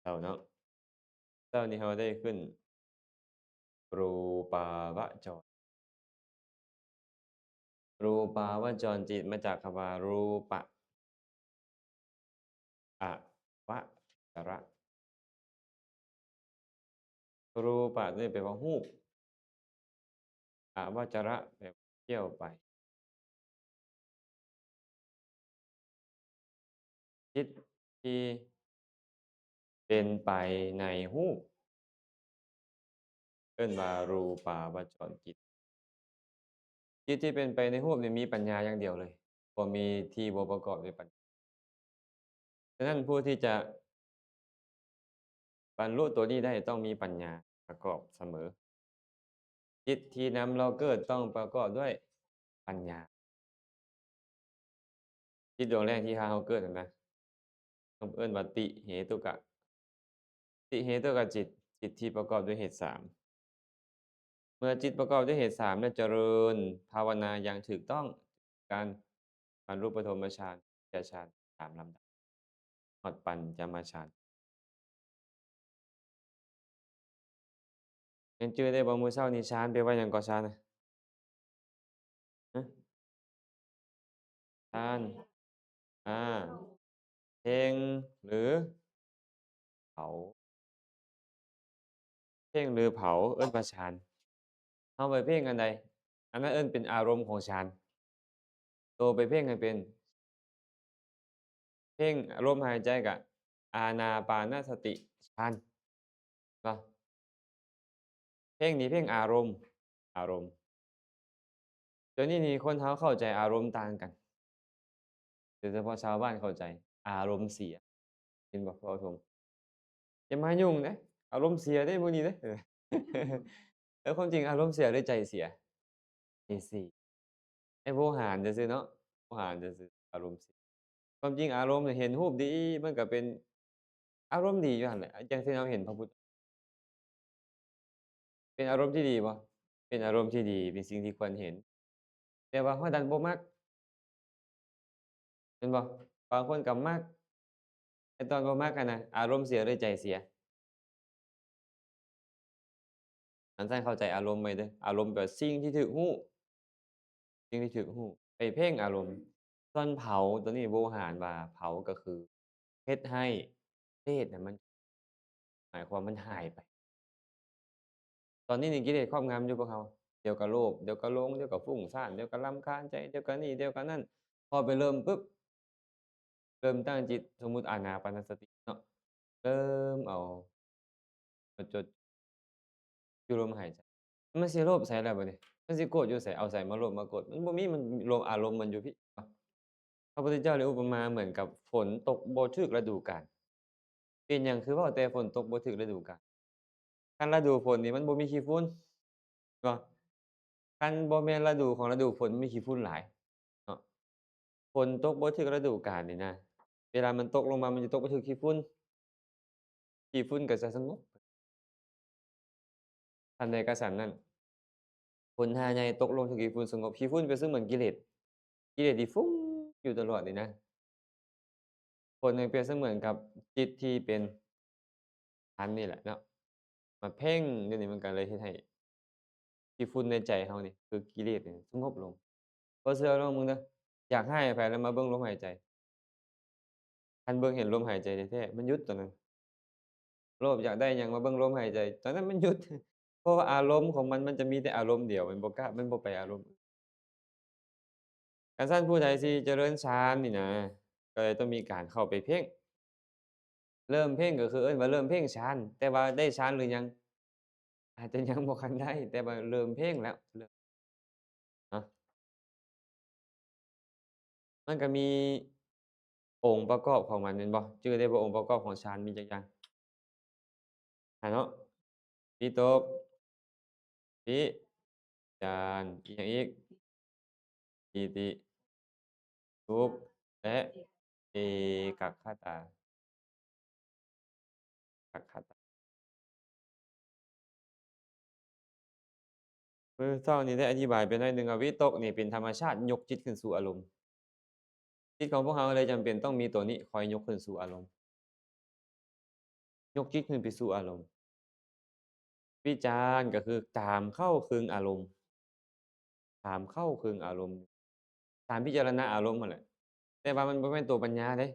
ຊົ້າເນາະ ເຊົ້ານີ້ເຮົາໄດ້ຂຶ້ນ ຮູປາວະຈອນ ຮູປາວະຈອນຈິດ ມາຈາກຄຳວ່າ ຮູປະ ອະວະຈະຣະ ຮູປະນີ້ແປວ່າຮູບ ອະວະຈະຣະແປວ່າກ້ຽວໄປ. ຈິດທີ່ເປັນໄປໃນຮູບ ເອີ້ນວ່າ ຮູປາວະຈອນຈິດ. ຈິດທີ່ເປັນໄປໃນຮູບນີ້ມີປັນຍາຢ່າງດຽວເລີຍ ບໍ່ມີທີ່ບໍ່ປະກອບດ້ວຍປັນຍາ. ສະນັ້ນ ຜູ້ທີ່ຈະບັນລຸຕົວນີ້ໄດ້ ຕ້ອງມີປັນຍາປະກອບສະເໝີ. ຈິດທີ່ນຳເຮົາເກີດຕ້ອງປະກອບດ້ວຍປັນຍາ. ຈິດດວງແລກທີ່ພາເຮົາເກີດຫັ້ນນະ ເອີ້ນວ່າຕິເຫຕຸກະ. ຕິເຫຕຸກະຈິດ ຈິດທີ່ປະກອບດ້ວຍເຫດສາມ. ເມື່ອຈິດປະກອບດ້ວຍເຫດສາມ ແລະ ຈະເລີນພາວະນາຢ່າງຖືກຕ້ອງ ການບັນລຸປະຖົມມະຊານ ຕະຊານ ຕາມລຳດັບ ຮອດປັນຈະມະຊານ. ຍັງຈື່ໄດ້ບໍ່? ມື້ເຊົ້ານີ້ຊານແປວ່າຫຍັງເກາະ? ຊານນະ ຮະ? ຊານ ອາ ເພັ່ງ ຫຼື ເຜົາ. ເພັ່ງ ຫຼື ເຜົາ ເອີ້ນວ່າຊານ. ເຮົາໄປເພັ່ງອັນໃດ ອັນນັ້ນເອີ້ນເປັນອາລົມຂອງຊານ. ໂຕໄປເພັ່ງໃຫ້ເປັນ ເພັ່ງລົມຫາຍໃຈກະ ອານາປານະສະຕິ ຊານ ເນາະ. ເພັ່ງນີ້ເພັ່ງອາລົມ ອາລົມ. ດຽວນີ້ນີ້ຄົນເຮົາເຂົ້າໃຈອາລົມຕ່າງກັນ ໂດຍສະເພາະຊາວບ້ານເຂົ້າໃຈອາລົມເສຍ ເຫັນບໍ່ພໍ່ສົງ? ຢ່າມາຫຍຸ້ງເດ້ ອາລົມເສຍເດ້ມື້ນີ້ເດ້. ເອີ ຄວາມຈິງອາລົມເສຍ ຫຼື ໃຈເສຍ? ໃຈເສຍ. ໃຫ້ໂວຫານຊື່ໆເນາະ ໂວຫານຊື່ໆ ອາລົມເສຍ. ຄວາມຈິງອາລົມເຫັນຮູບດີ ມັນກະເປັນອາລົມດີຢູ່ຫັ້ນແຫຼະ ຢ່າງເຊັ່ນເຮົາເຫັນພະພຸດ ເປັນອາລົມທີ່ດີບໍ່? ເປັນອາລົມທີ່ດີ ເປັນສິ່ງທີ່ຄວນເຫັນ. ແຕ່ວ່າເຮົາດັນບໍ່ມັກ ແມ່ນບໍ່? ບາງຄົນກະມັກ ແຕ່ຕອນບໍ່ມັກຫັ້ນນະ ອາລົມເສຍ ຫຼື ໃຈເສຍ? ອັນຊັ້ນເຂົ້າໃຈອາລົມໄວ້ເດີ ອາລົມແປວ່າສິ່ງທີ່ຖືກຮູ້ ສິ່ງທີ່ຖືກຮູ້ ໄປເພັ່ງອາລົມ. ສ່ວນເຜົາ ໂຕນີ້ໂວຫານວ່າເຜົາກະຄືເຮັດໃຫ້ກິເລດນະ ມັນ ໝາຍຄວາມມັນຫາຍໄປ. ຕອນນີ້ນີ້ກິເລດຄອບງຳຢູ່ພວກເຮົາ ດຽວກະໂລບ ດຽວກະຫຼົງ ດຽວກະຟຸ້ງຊານ ດຽວກະລຳຄານໃຈ ດຽວກະນີ້ ດຽວກະນັ້ນ. ພໍໄປເລີ່ມປຶບ ເລີ່ມຕັ້ງຈິດ ສົມມຸດອານາປານະສະຕິເນາະ ເລີ່ມເອົາມາຈົດຢູ່ລົມຫາຍໃຈ. ມັນຊິໂລບໃສລະບາດນີ້? ມັນຊິໂກດຢູ່ໃສ? ເອົາໃສມາໂລບມາໂກດ? ມັນບໍ່ມີ ມັນລົມ ອາລົມມັນຢູ່ພີ້. ພະພຸດທະເຈົ້າໄດ້ອຸປະມາເໝືອນກັບຝົນຕົກບໍ່ຖືກລະດູການ. ເປັນຫຍັງຄືເວົ້າແຕ່ຝົນຕົກບໍ່ຖືກລະດູການ? ຄັນລະດູຝົນນີ້ມັນບໍ່ມີຂີ້ຝຸ່ນເນາະ, ຄັນບໍ່ແມ່ນລະດູຂອງລະດູຝົນ ມັນມີຂີ້ຝຸ່ນຫຼາຍເນາະ. ຝົນຕົກບໍ່ຖືກລະດູການນີ້ນະ ເວລາມັນຕົກລົງມາ ມັນຈະຕົກບໍ່ຖືກຂີ້ຝຸ່ນ, ຂີ້ຝຸ່ນກໍຈະສະຫງົບ. ອັນໃດກໍສ່ຳນັ້ນ, ຝົນຫາໃຫຍ່ຕົກລົງຖືກຂີ້ຝຸ່ນສະຫງົບ. ຂີ້ຝຸ່ນປຽບສະເໝືອນກິເລດ, ກິເລດທີ່ຟຸ້ງຢູ່ຕະຫຼອດນີ້ນະ. ຝົນນັ້ນປຽບສະເໝືອນກັບຈິດທີ່ເປັນ ອັນນີ້ແຫຼະເນາະ ມາເພັ່ງຢູ່ນີ້ ມັນກໍເລີຍເຮັດໃຫ້ຂີ້ຝຸ່ນໃນໃຈເຮົານີ້ ຄືກິເລດນີ້ສະຫງົບລົງ. ບໍ່ເຊື່ອລອງເບິ່ງເດີ, ຢາກຮ້າຍໃຜແລ້ວມາເບິ່ງລົມຫາຍໃຈ. ຄັນເບິ່ງເຫັນລົມຫາຍໃຈແທ້ໆ ມັນຢຸດຕອນນັ້ນ. ໂລບຢາກໄດ້ຫຍັງ ມາເບິ່ງລົມຫາຍໃຈ ຕອນນັ້ນມັນຢຸດ. ເພາະວ່າອາລົມຂອງມັນ ມັນຈະມີແຕ່ອາລົມດຽວ, ມັນບໍ່ກ້າ, ມັນບໍ່ໄປອາລົມອື່ນ. ຄັນຊັ້ນ ຜູ້ໃດຊິຈະເລີນຊານນີ້ນະ ກໍເລີຍຕ້ອງມີການເຂົ້າໄປເພັ່ງ. ເລີ່ມເພັ່ງກໍຄືເອີ້ນວ່າເລີ່ມເພັ່ງຊານ, ແຕ່ວ່າໄດ້ຊານຫຼືຍັງ? ອາດຈະຍັງບໍ່ທັນໄດ້, ແຕ່ວ່າເລີ່ມເພັ່ງແລ້ວ, ເລີ່ມ ເນາະ. ມັນກໍມີອົງປະກອບຂອງມັນແມ່ນບໍ່? ຈື່ໄດ້ບໍ່ ອົງປະກອບຂອງຊານມີຈັກຢ່າງ? ຫັ້ນເນາະ, ວິຕົກ, ວິຈານ, ອີ່ຫຍັງອີກ? ປີຕິ, ສຸກ ແລະ ເອກັກຂະຕາ. ເອກັກຂະຕາ. ມື້ເຊົ້ານີ້ໄດ້ອະທິບາຍໄປໜ້ອຍໜຶ່ງວ່າ ວິຕົກນີ້ເປັນທຳມະຊາດຍົກຈິດຂຶ້ນສູ່ອາລົມ. ຈິດຂອງພວກເຮົາເລີຍຈຳເປັນຕ້ອງມີໂຕນີ້ຄອຍຍົກຂຶ້ນສູ່ອາລົມ. ຍົກຈິດຂຶ້ນໄປສູ່ອາລົມ. ວິຈານກໍຄືຕາມເຂົ້າເຄິ່ງອາລົມ, ຕາມເຂົ້າເຄິ່ງອາລົມ, ຕາມພິຈາລະນາອາລົມຫັ້ນແຫຼະ. ແຕ່ວ່າມັນບໍ່ແມ່ນຕົວປັນຍາເດ້,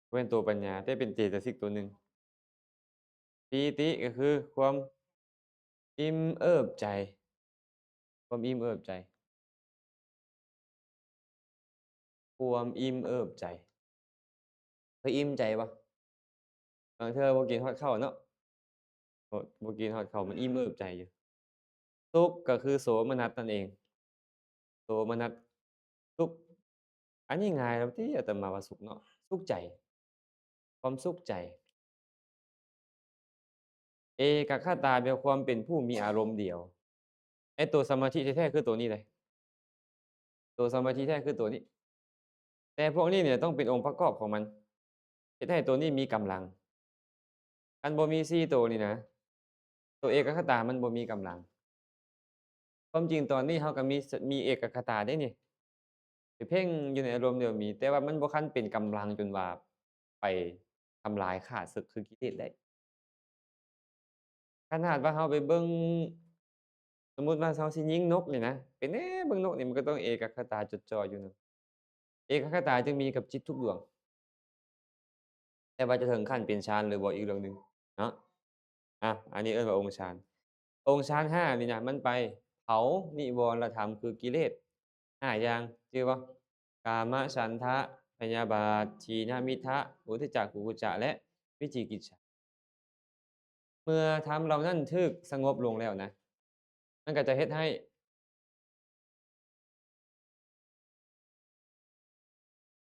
ບໍ່ແມ່ນຕົວປັນຍາ, ແຕ່ເປັນເຈຕະສິກຕົວໜຶ່ງ. ປີຕິກໍຄືຄວາມອີ່ມເອີບໃຈ, ຄວາມອີ່ມເອີບໃຈ, ຄວາມອີ່ມເອີບໃຈ. ເຄີຍອີ່ມໃຈບໍ່? ບາງເທື່ອບໍ່ກິນຮອດເຂົ້າເນາະ, ບໍ່ ບໍ່ກິນຮອດເຂົ້າ ມັນອີ່ມເອີບໃຈຢູ່. ສຸກກໍຄືໂສມະນັດນັ້ນເອງ, ໂສມະນັດ ສຸກ. ອັນນີ້ງ່າຍແລ້ວຕິ ອາດຕະມາວ່າສຸກເນາະ, ສຸກໃຈ, ຄວາມສຸກໃຈ. ເອກັກຂະຕາແປວ່າຄວາມເປັນຜູ້ມີອາລົມດຽວ. ແລະ ຕົວສະມາທິແທ້ໆຄືຕົວນີ້ເດ້, ຕົວສະມາທິແທ້ຄືຕົວນີ້. ແຕ່ພວກນີ້ນີ້ຕ້ອງເປັນອົງປະກອບຂອງມັນ ເຮັດໃຫ້ຕົວນີ້ມີກຳລັງ. ຄັນບໍ່ມີສີ່ຕົວນີ້ນະ, ຕົວເອກັກຂະຕາມັນບໍ່ມີກຳລັງ. ຄວາມຈິງຕອນນີ້ເຮົາກໍມີ ມີເອກັກຂະຕາເດ້ນີ້, ໄປເພັ່ງຢູ່ໃນອາລົມດຽວມີ, ແຕ່ວ່າມັນບໍ່ຄັນເປັນກຳລັງຈົນວ່າໄປທຳລາຍຂ້າເສິກຄືກິເລດໄດ້. ຂະໜາດວ່າເຮົາໄປເບິ່ງ ສົມມຸດວ່າເຮົາຊິຍິງນົກນີ້ນະ, ໄປແນມເບິ່ງນົກນີ້ ມັນກໍຕ້ອງເອກັກຂະຕາຈົດຈ່ອຍຢູ່ນຳ. ເອກັກຂະຕາຈຶ່ງມີກັບຈິດທຸກດວງ. ແຕ່ວ່າຈະເຖິງຂັ້ນເປັນຊານຫຼືບໍ່ ອີກເລື່ອງໜຶ່ງເນາະ. ອ່ະ ອັນນີ້ເອີ້ນວ່າອົງຊານ. ອົງຊານຫ້ານີ້ນະ ມັນໄປເຜົານິວອນລະທຳ ຄືກິເລດຫ້າຢ່າງ, ຈື່ບໍ່? ກາມະ, ສັນທະ, ພະຍາບາດ, ທີນະມິດທະ, ອຸດທິດຈະ, ກຸກຸດຈະ ແລະ ວິຈິກິດສາ. ເມື່ອທຳເຫຼົ່ານັ້ນຖືກສະຫງົບລົງແລ້ວນະ, ມັນກໍຈະເຮັດໃຫ້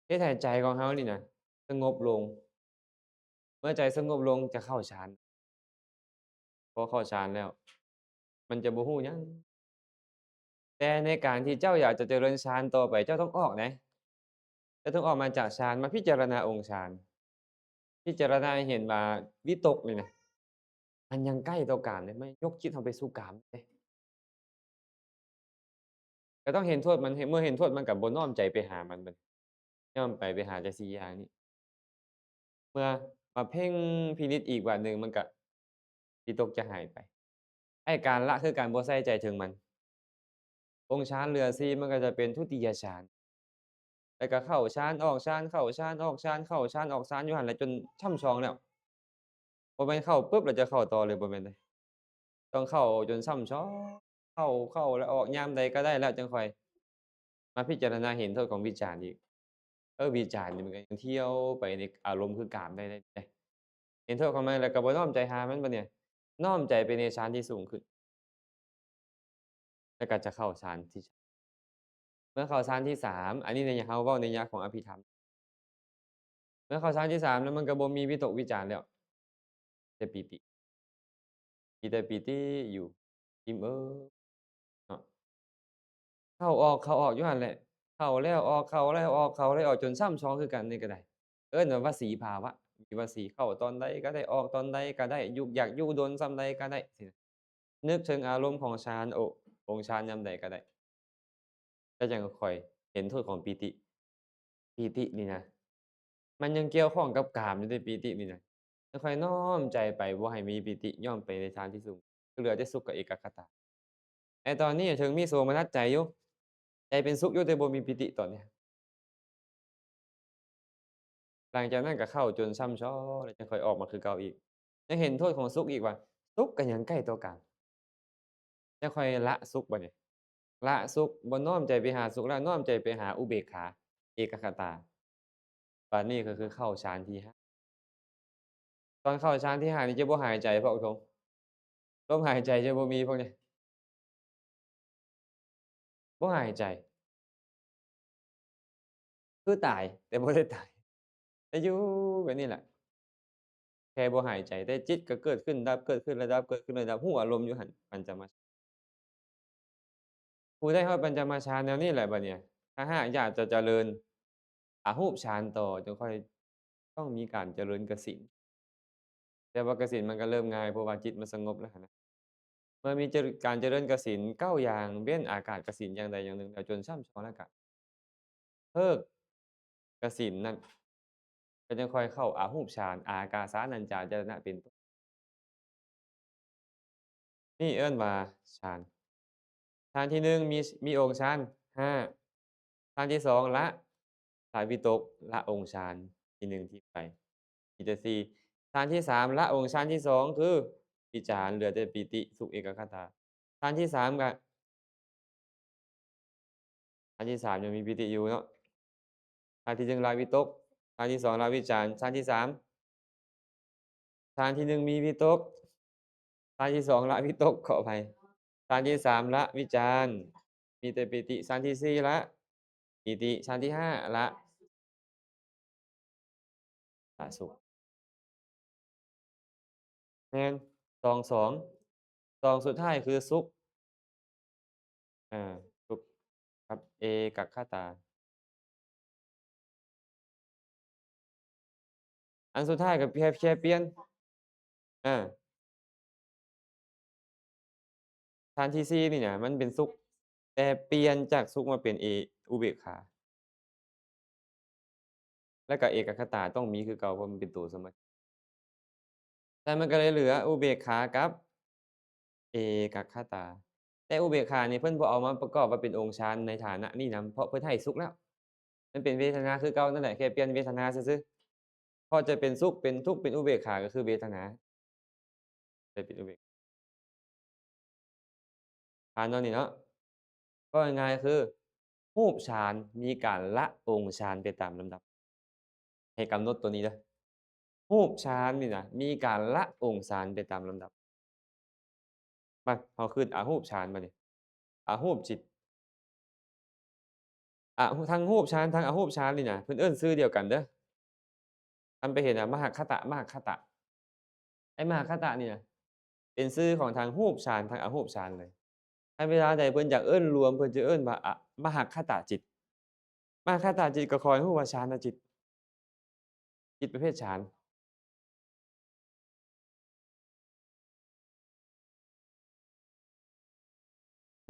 ເຮັດໃຫ້ໃຈຂອງເຮົານີ້ນະສະຫງົບລົງ. ເມື່ອໃຈສະຫງົບລົງຈະເຂົ້າຊານ. ພໍເຂົ້າຊານແລ້ວ ມັນຈະບໍ່ຮູ້ຫຍັງ. ແຕ່ໃນການທີ່ເຈົ້າຢາກຈະຈະເລີນຊານຕໍ່ໄປ, ເຈົ້າຕ້ອງອອກນະ, ເຈົ້າຕ້ອງອອກມາຈາກຊານ, ມາພິຈາລະນາອົງຊານ, ພິຈາລະນາໃຫ້ເຫັນວ່າວິຕົກນີ້ນະ ມັນຍັງໃກ້ຕໍ່ກາມເດ້, ມັນຍົກຈິດເຮົາໄປສູ່ກາມເດ້. ກໍຕ້ອງເຫັນໂທດມັນ, ເມື່ອເຫັນໂທດມັນກໍບໍ່ນ້ອມໃຈໄປຫາມັນ, ບັດນີ້ນ້ອມໄປ ໄປຫາແຕ່ສີ່ຢ່າງນີ້. ເມື່ອມາເພັ່ງພິນິດອີກບາດໜຶ່ງ, ມັນກະວິຕົກຈະຫາຍໄປ. ໄອ້ການລະຄືການບໍ່ໃສ່ໃຈເຖິງມັນ. ອົງຊານເຫຼືອສີ່ ມັນກໍຈະເປັນທຸຕິຍະຊານ, ແລ້ວກໍເຂົ້າຊານ ອອກຊານ ເຂົ້າຊານ ອອກຊານ ເຂົ້າຊານ ອອກຊານ ຢູ່ຫັ້ນແຫຼະ ຈົນຊ່ຳຊອງແລ້ວ. ບໍ່ແມ່ນເຂົ້າປຶບແລ້ວຈະເຂົ້າຕໍ່ເລີຍ, ບໍ່ແມ່ນເດ້. ຕ້ອງເຂົ້າຈົນຊ່ຳຊອງ, ເຂົ້າ ເຂົ້າແລ້ວອອກຍາມໃດກໍໄດ້ແລ້ວ ຈັ່ງຄ່ອຍມາພິຈາລະນາເຫັນໂທດຂອງວິຈານອີກ. ເອີ ວິຈານນີ້ມັນກໍຍັງທ່ຽວໄປໃນອາລົມຄືກາມໄດ້ເດ້. ເຫັນໂທດຂອງມັນແລ້ວກໍບໍ່ນ້ອມໃຈຫາມັນ, ບັດນີ້ນ້ອມໃຈໄປໃນຊານທີ່ສູງຂຶ້ນ. ແລ້ວກໍຈະເຂົ້າຊານທີ່ ເມື່ອເຂົ້າຊານທີ່ສາມ, ອັນນີ້ໃນ ເຮົາເວົ້າໃນຍະຂອງອະພິທຳ. ເມື່ອເຂົ້າຊານທີ່ສາມແລ້ວ ມັນກໍບໍ່ມີວິຕົກວິຈານແລ້ວ, ແຕ່ປີຕິ, ມີແຕ່ປີຕິຢູ່, ອີ່ມເອີບເນາະ. ເຂົ້າອອກ ເຂົ້າອອກຢູ່ຫັ້ນແຫຼະ, ເຂົ້າແລ້ວອອກ ເຂົ້າແລ້ວອອກ ເຂົ້າແລ້ວອອກ ຈົນຊ່ຳຊອງຄືກັນ. ນີ້ກໍໄດ້ ເອີ້ນວ່າວະສີພາວະ, ມີວະສີ, ເຂົ້າຕອນໃດກໍໄດ້ ອອກຕອນໃດກໍໄດ້, ຢາກຢູ່ດົນສ່ຳໃດກໍໄດ້ ຊີ້ນະ. ນຶກເຖິງອາລົມຂອງຊານ, ໂອ ອົງຊານຍາມໃດກໍໄດ້, ແລ້ວຈັ່ງຄ່ອຍເຫັນໂທດຂອງປີຕິ. ປີຕິນີ້ນະ ມັນຍັງກ່ຽວຂ້ອງກັບກາມຢູ່ເດ້, ປີຕິນີ້ນະ. ຄ່ອຍນ້ອມໃຈໄປ, ບໍ່ໃຫ້ມີປີຕິ, ນ້ອມໄປໃນທາງທີ່ສູງ, ເຫຼືອແຕ່ສຸກກັບເອກະຄະຕາ. ແຕ່ຕອນນີ້ເຖິງມີໂສມະນັດໃຈຢູ່, ໃຈເປັນສຸກຢູ່, ແຕ່ບໍ່ມີປີຕິຕອນນີ້. ຫຼັງຈາກນັ້ນກໍເຂົ້າຈົນຊ່ຳຊອງ ແລ້ວຈັ່ງຄ່ອຍອອກມາຄືເກົ່າອີກ. ຍັງເຫັນໂທດຂອງສຸກອີກວ່າ ສຸກກໍຍັງໃກ້ຕໍ່ການ. ຈັ່ງຄ່ອຍລະສຸກບັດນີ້, ລະສຸກ, ບໍ່ນ້ອມໃຈໄປຫາສຸກແລ້ວ, ນ້ອມໃຈໄປຫາອຸເບກຂາ, ເອກະຄະຕາ. ບັດນີ້ກໍຄືເຂົ້າຊານທີຫ້າ. ຕອນເຂົ້າຊານທີຫ້ານີ້ຈະບໍ່ຫາຍໃຈພວກຕົງ, ລົມຫາຍໃຈຈະບໍ່ມີພວກນີ້, ບໍ່ຫາຍໃຈ. ຄືຕາຍ ແຕ່ບໍ່ໄດ້ຕາຍ, ແຕ່ຢູ່ແບບນີ້ແຫຼະ, ແຄ່ບໍ່ຫາຍໃຈ, ແຕ່ຈິດກໍເກີດຂຶ້ນດັບ ເກີດຂຶ້ນແລ້ວດັບ ເກີດຂຶ້ນແລ້ວດັບ, ຮູ້ອາລົມຢູ່ຫັ້ນ. ປັນຈະມະ ຜູ້ໄດ້ຮອດປັນຈະມະຊານແນວນີ້ແຫຼະບັດນີ້, ຖ້າຫາກຢາກຈະຈະເລີນອະຮູບຊານຕໍ່, ຈັ່ງຄ່ອຍຕ້ອງມີການຈະເລີນກະສິນ. ແຕ່ວ່າກະສິນມັນກໍເລີ່ມງ່າຍ ເພາະວ່າຈິດມັນສະຫງົບແລ້ວຫັ້ນນະ. ເມື່ອມີຈະ ການຈະເລີນກະສິນເກົ້າຢ່າງ, ເວັ້ນອາກາດກະສິນຢ່າງໃດຢ່າງໜຶ່ງແລ້ວ ຈົນຊ່ຳຊອງແລ້ວກະເພິກກະສິນນັ້ນ, ກໍຈັ່ງຄ່ອຍເຂົ້າອະຮູບຊານ ອາກາສານັນຈາຈະລະນະເປັນຕົ້ນ. ນີ້ເອີ້ນວ່າຊານ. ຊານທີໜຶ່ງມີ ມີອົງຊານຫ້າ. ຊານທີສອງລະ ລະວິຕົກ ລະອົງຊານທີໜຶ່ງຖິ້ມໄປ ມີແຕ່ສີ່. ຊານທີສາມລະອົງຊານທີສອງຄືວິຈານ ເຫຼືອແຕ່ປີຕິ ສຸກ ເອກະຄະຕາ. ຊານທີສາມກະ ອັນທີສາມຍັງມີປີຕິຢູ່ເນາະ. ອັນທີໜຶ່ງລະວິຕົກ ອັນທີສອງລະວິຈານ ຊານທີສາມ ຊານທີໜຶ່ງມີວິຕົກ ຊານທີສອງລະວິຕົກ ຂໍອະໄພ ຊານທີສາມລະວິຈານ ມີແຕ່ປີຕິ ຊານທີສີ່ລະປີຕິ ຊານທີຫ້າລະ ລະສຸກ ແມ່ນ ສອງ ສອງ ສອງສຸດທ້າຍຄືສຸກ ເອີ ສຸກກັບເອກັກຄະຕາ. ອັນສຸດທ້າຍກໍແຄ່ ແຄ່ປ່ຽນ ເອີ ຊານທີສີ່ນີ້ນະ ມັນເປັນສຸກ ແຕ່ປ່ຽນຈາກສຸກມາເປັນເອ ອຸເບກຂາ ແລ້ວກໍເອກັກຄະຕາຕ້ອງມີຄືເກົ່າ ເພາະມັນເປັນໂຕສະມາທິ ແຕ່ມັນກໍເລີຍເຫຼືອອຸເບກຂາກັບເອກັກຄະຕາ. ແຕ່ອຸເບກຂານີ້ເພິ່ນບໍ່ເອົາມາປະກອບວ່າເປັນອົງຊານໃນຖານະນີ້ນຳ ເພາະເພິ່ນໃຫ້ສຸກແລ້ວ ມັນເປັນເວທະນາຄືເກົ່ານັ້ນແຫຼະ ແຄ່ປ່ຽນເວທະນາຊື່ໆ ເພາະຈະເປັນສຸກ ເປັນທຸກ ເປັນອຸເບກຂາ ກໍຄືເວທະນາ ໄດ້ເປັນອຸເບກ ຜ່ານເນາະນີ້ເນາະ. ເວົ້າງ່າຍໆຄື ຮູບຊານມີການລະອົງຊານໄປຕາມລຳດັບ. ໃຫ້ກຳນົດໂຕນີ້ເດີ ຮູບຊານນີ້ນະ ມີການລະອົງຊານໄປຕາມລຳດັບ. ມາ ເຮົາຂຶ້ນອະຮູບຊານບາດນີ້ ອະຮູບຈິດ ອະ ທັງຮູບຊານ ທັງອະຮູບຊານນີ້ນະ ເພິ່ນເອີ້ນຊື່ດຽວກັນເດີ. ຄັນໄປເຫັນອະ ມະຫັກຄະຕະ ມະຫັກຄະຕະ ໄອ້ມະຫັກຄະຕະນີ້ນະ ເປັນຊື່ຂອງທັງຮູບຊານ ທັງອະຮູບຊານເລີຍ. ຄັນເວລາໃດເພິ່ນຢາກເອີ້ນລວມ ເພິ່ນຈະເອີ້ນວ່າ ອະ ມະຫັກຄະຕະຈິດ. ມະຫັກຄະຕະຈິດກໍຂໍໃຫ້ຮູ້ວ່າຊານະຈິດ ຈິດປະເພດຊານ.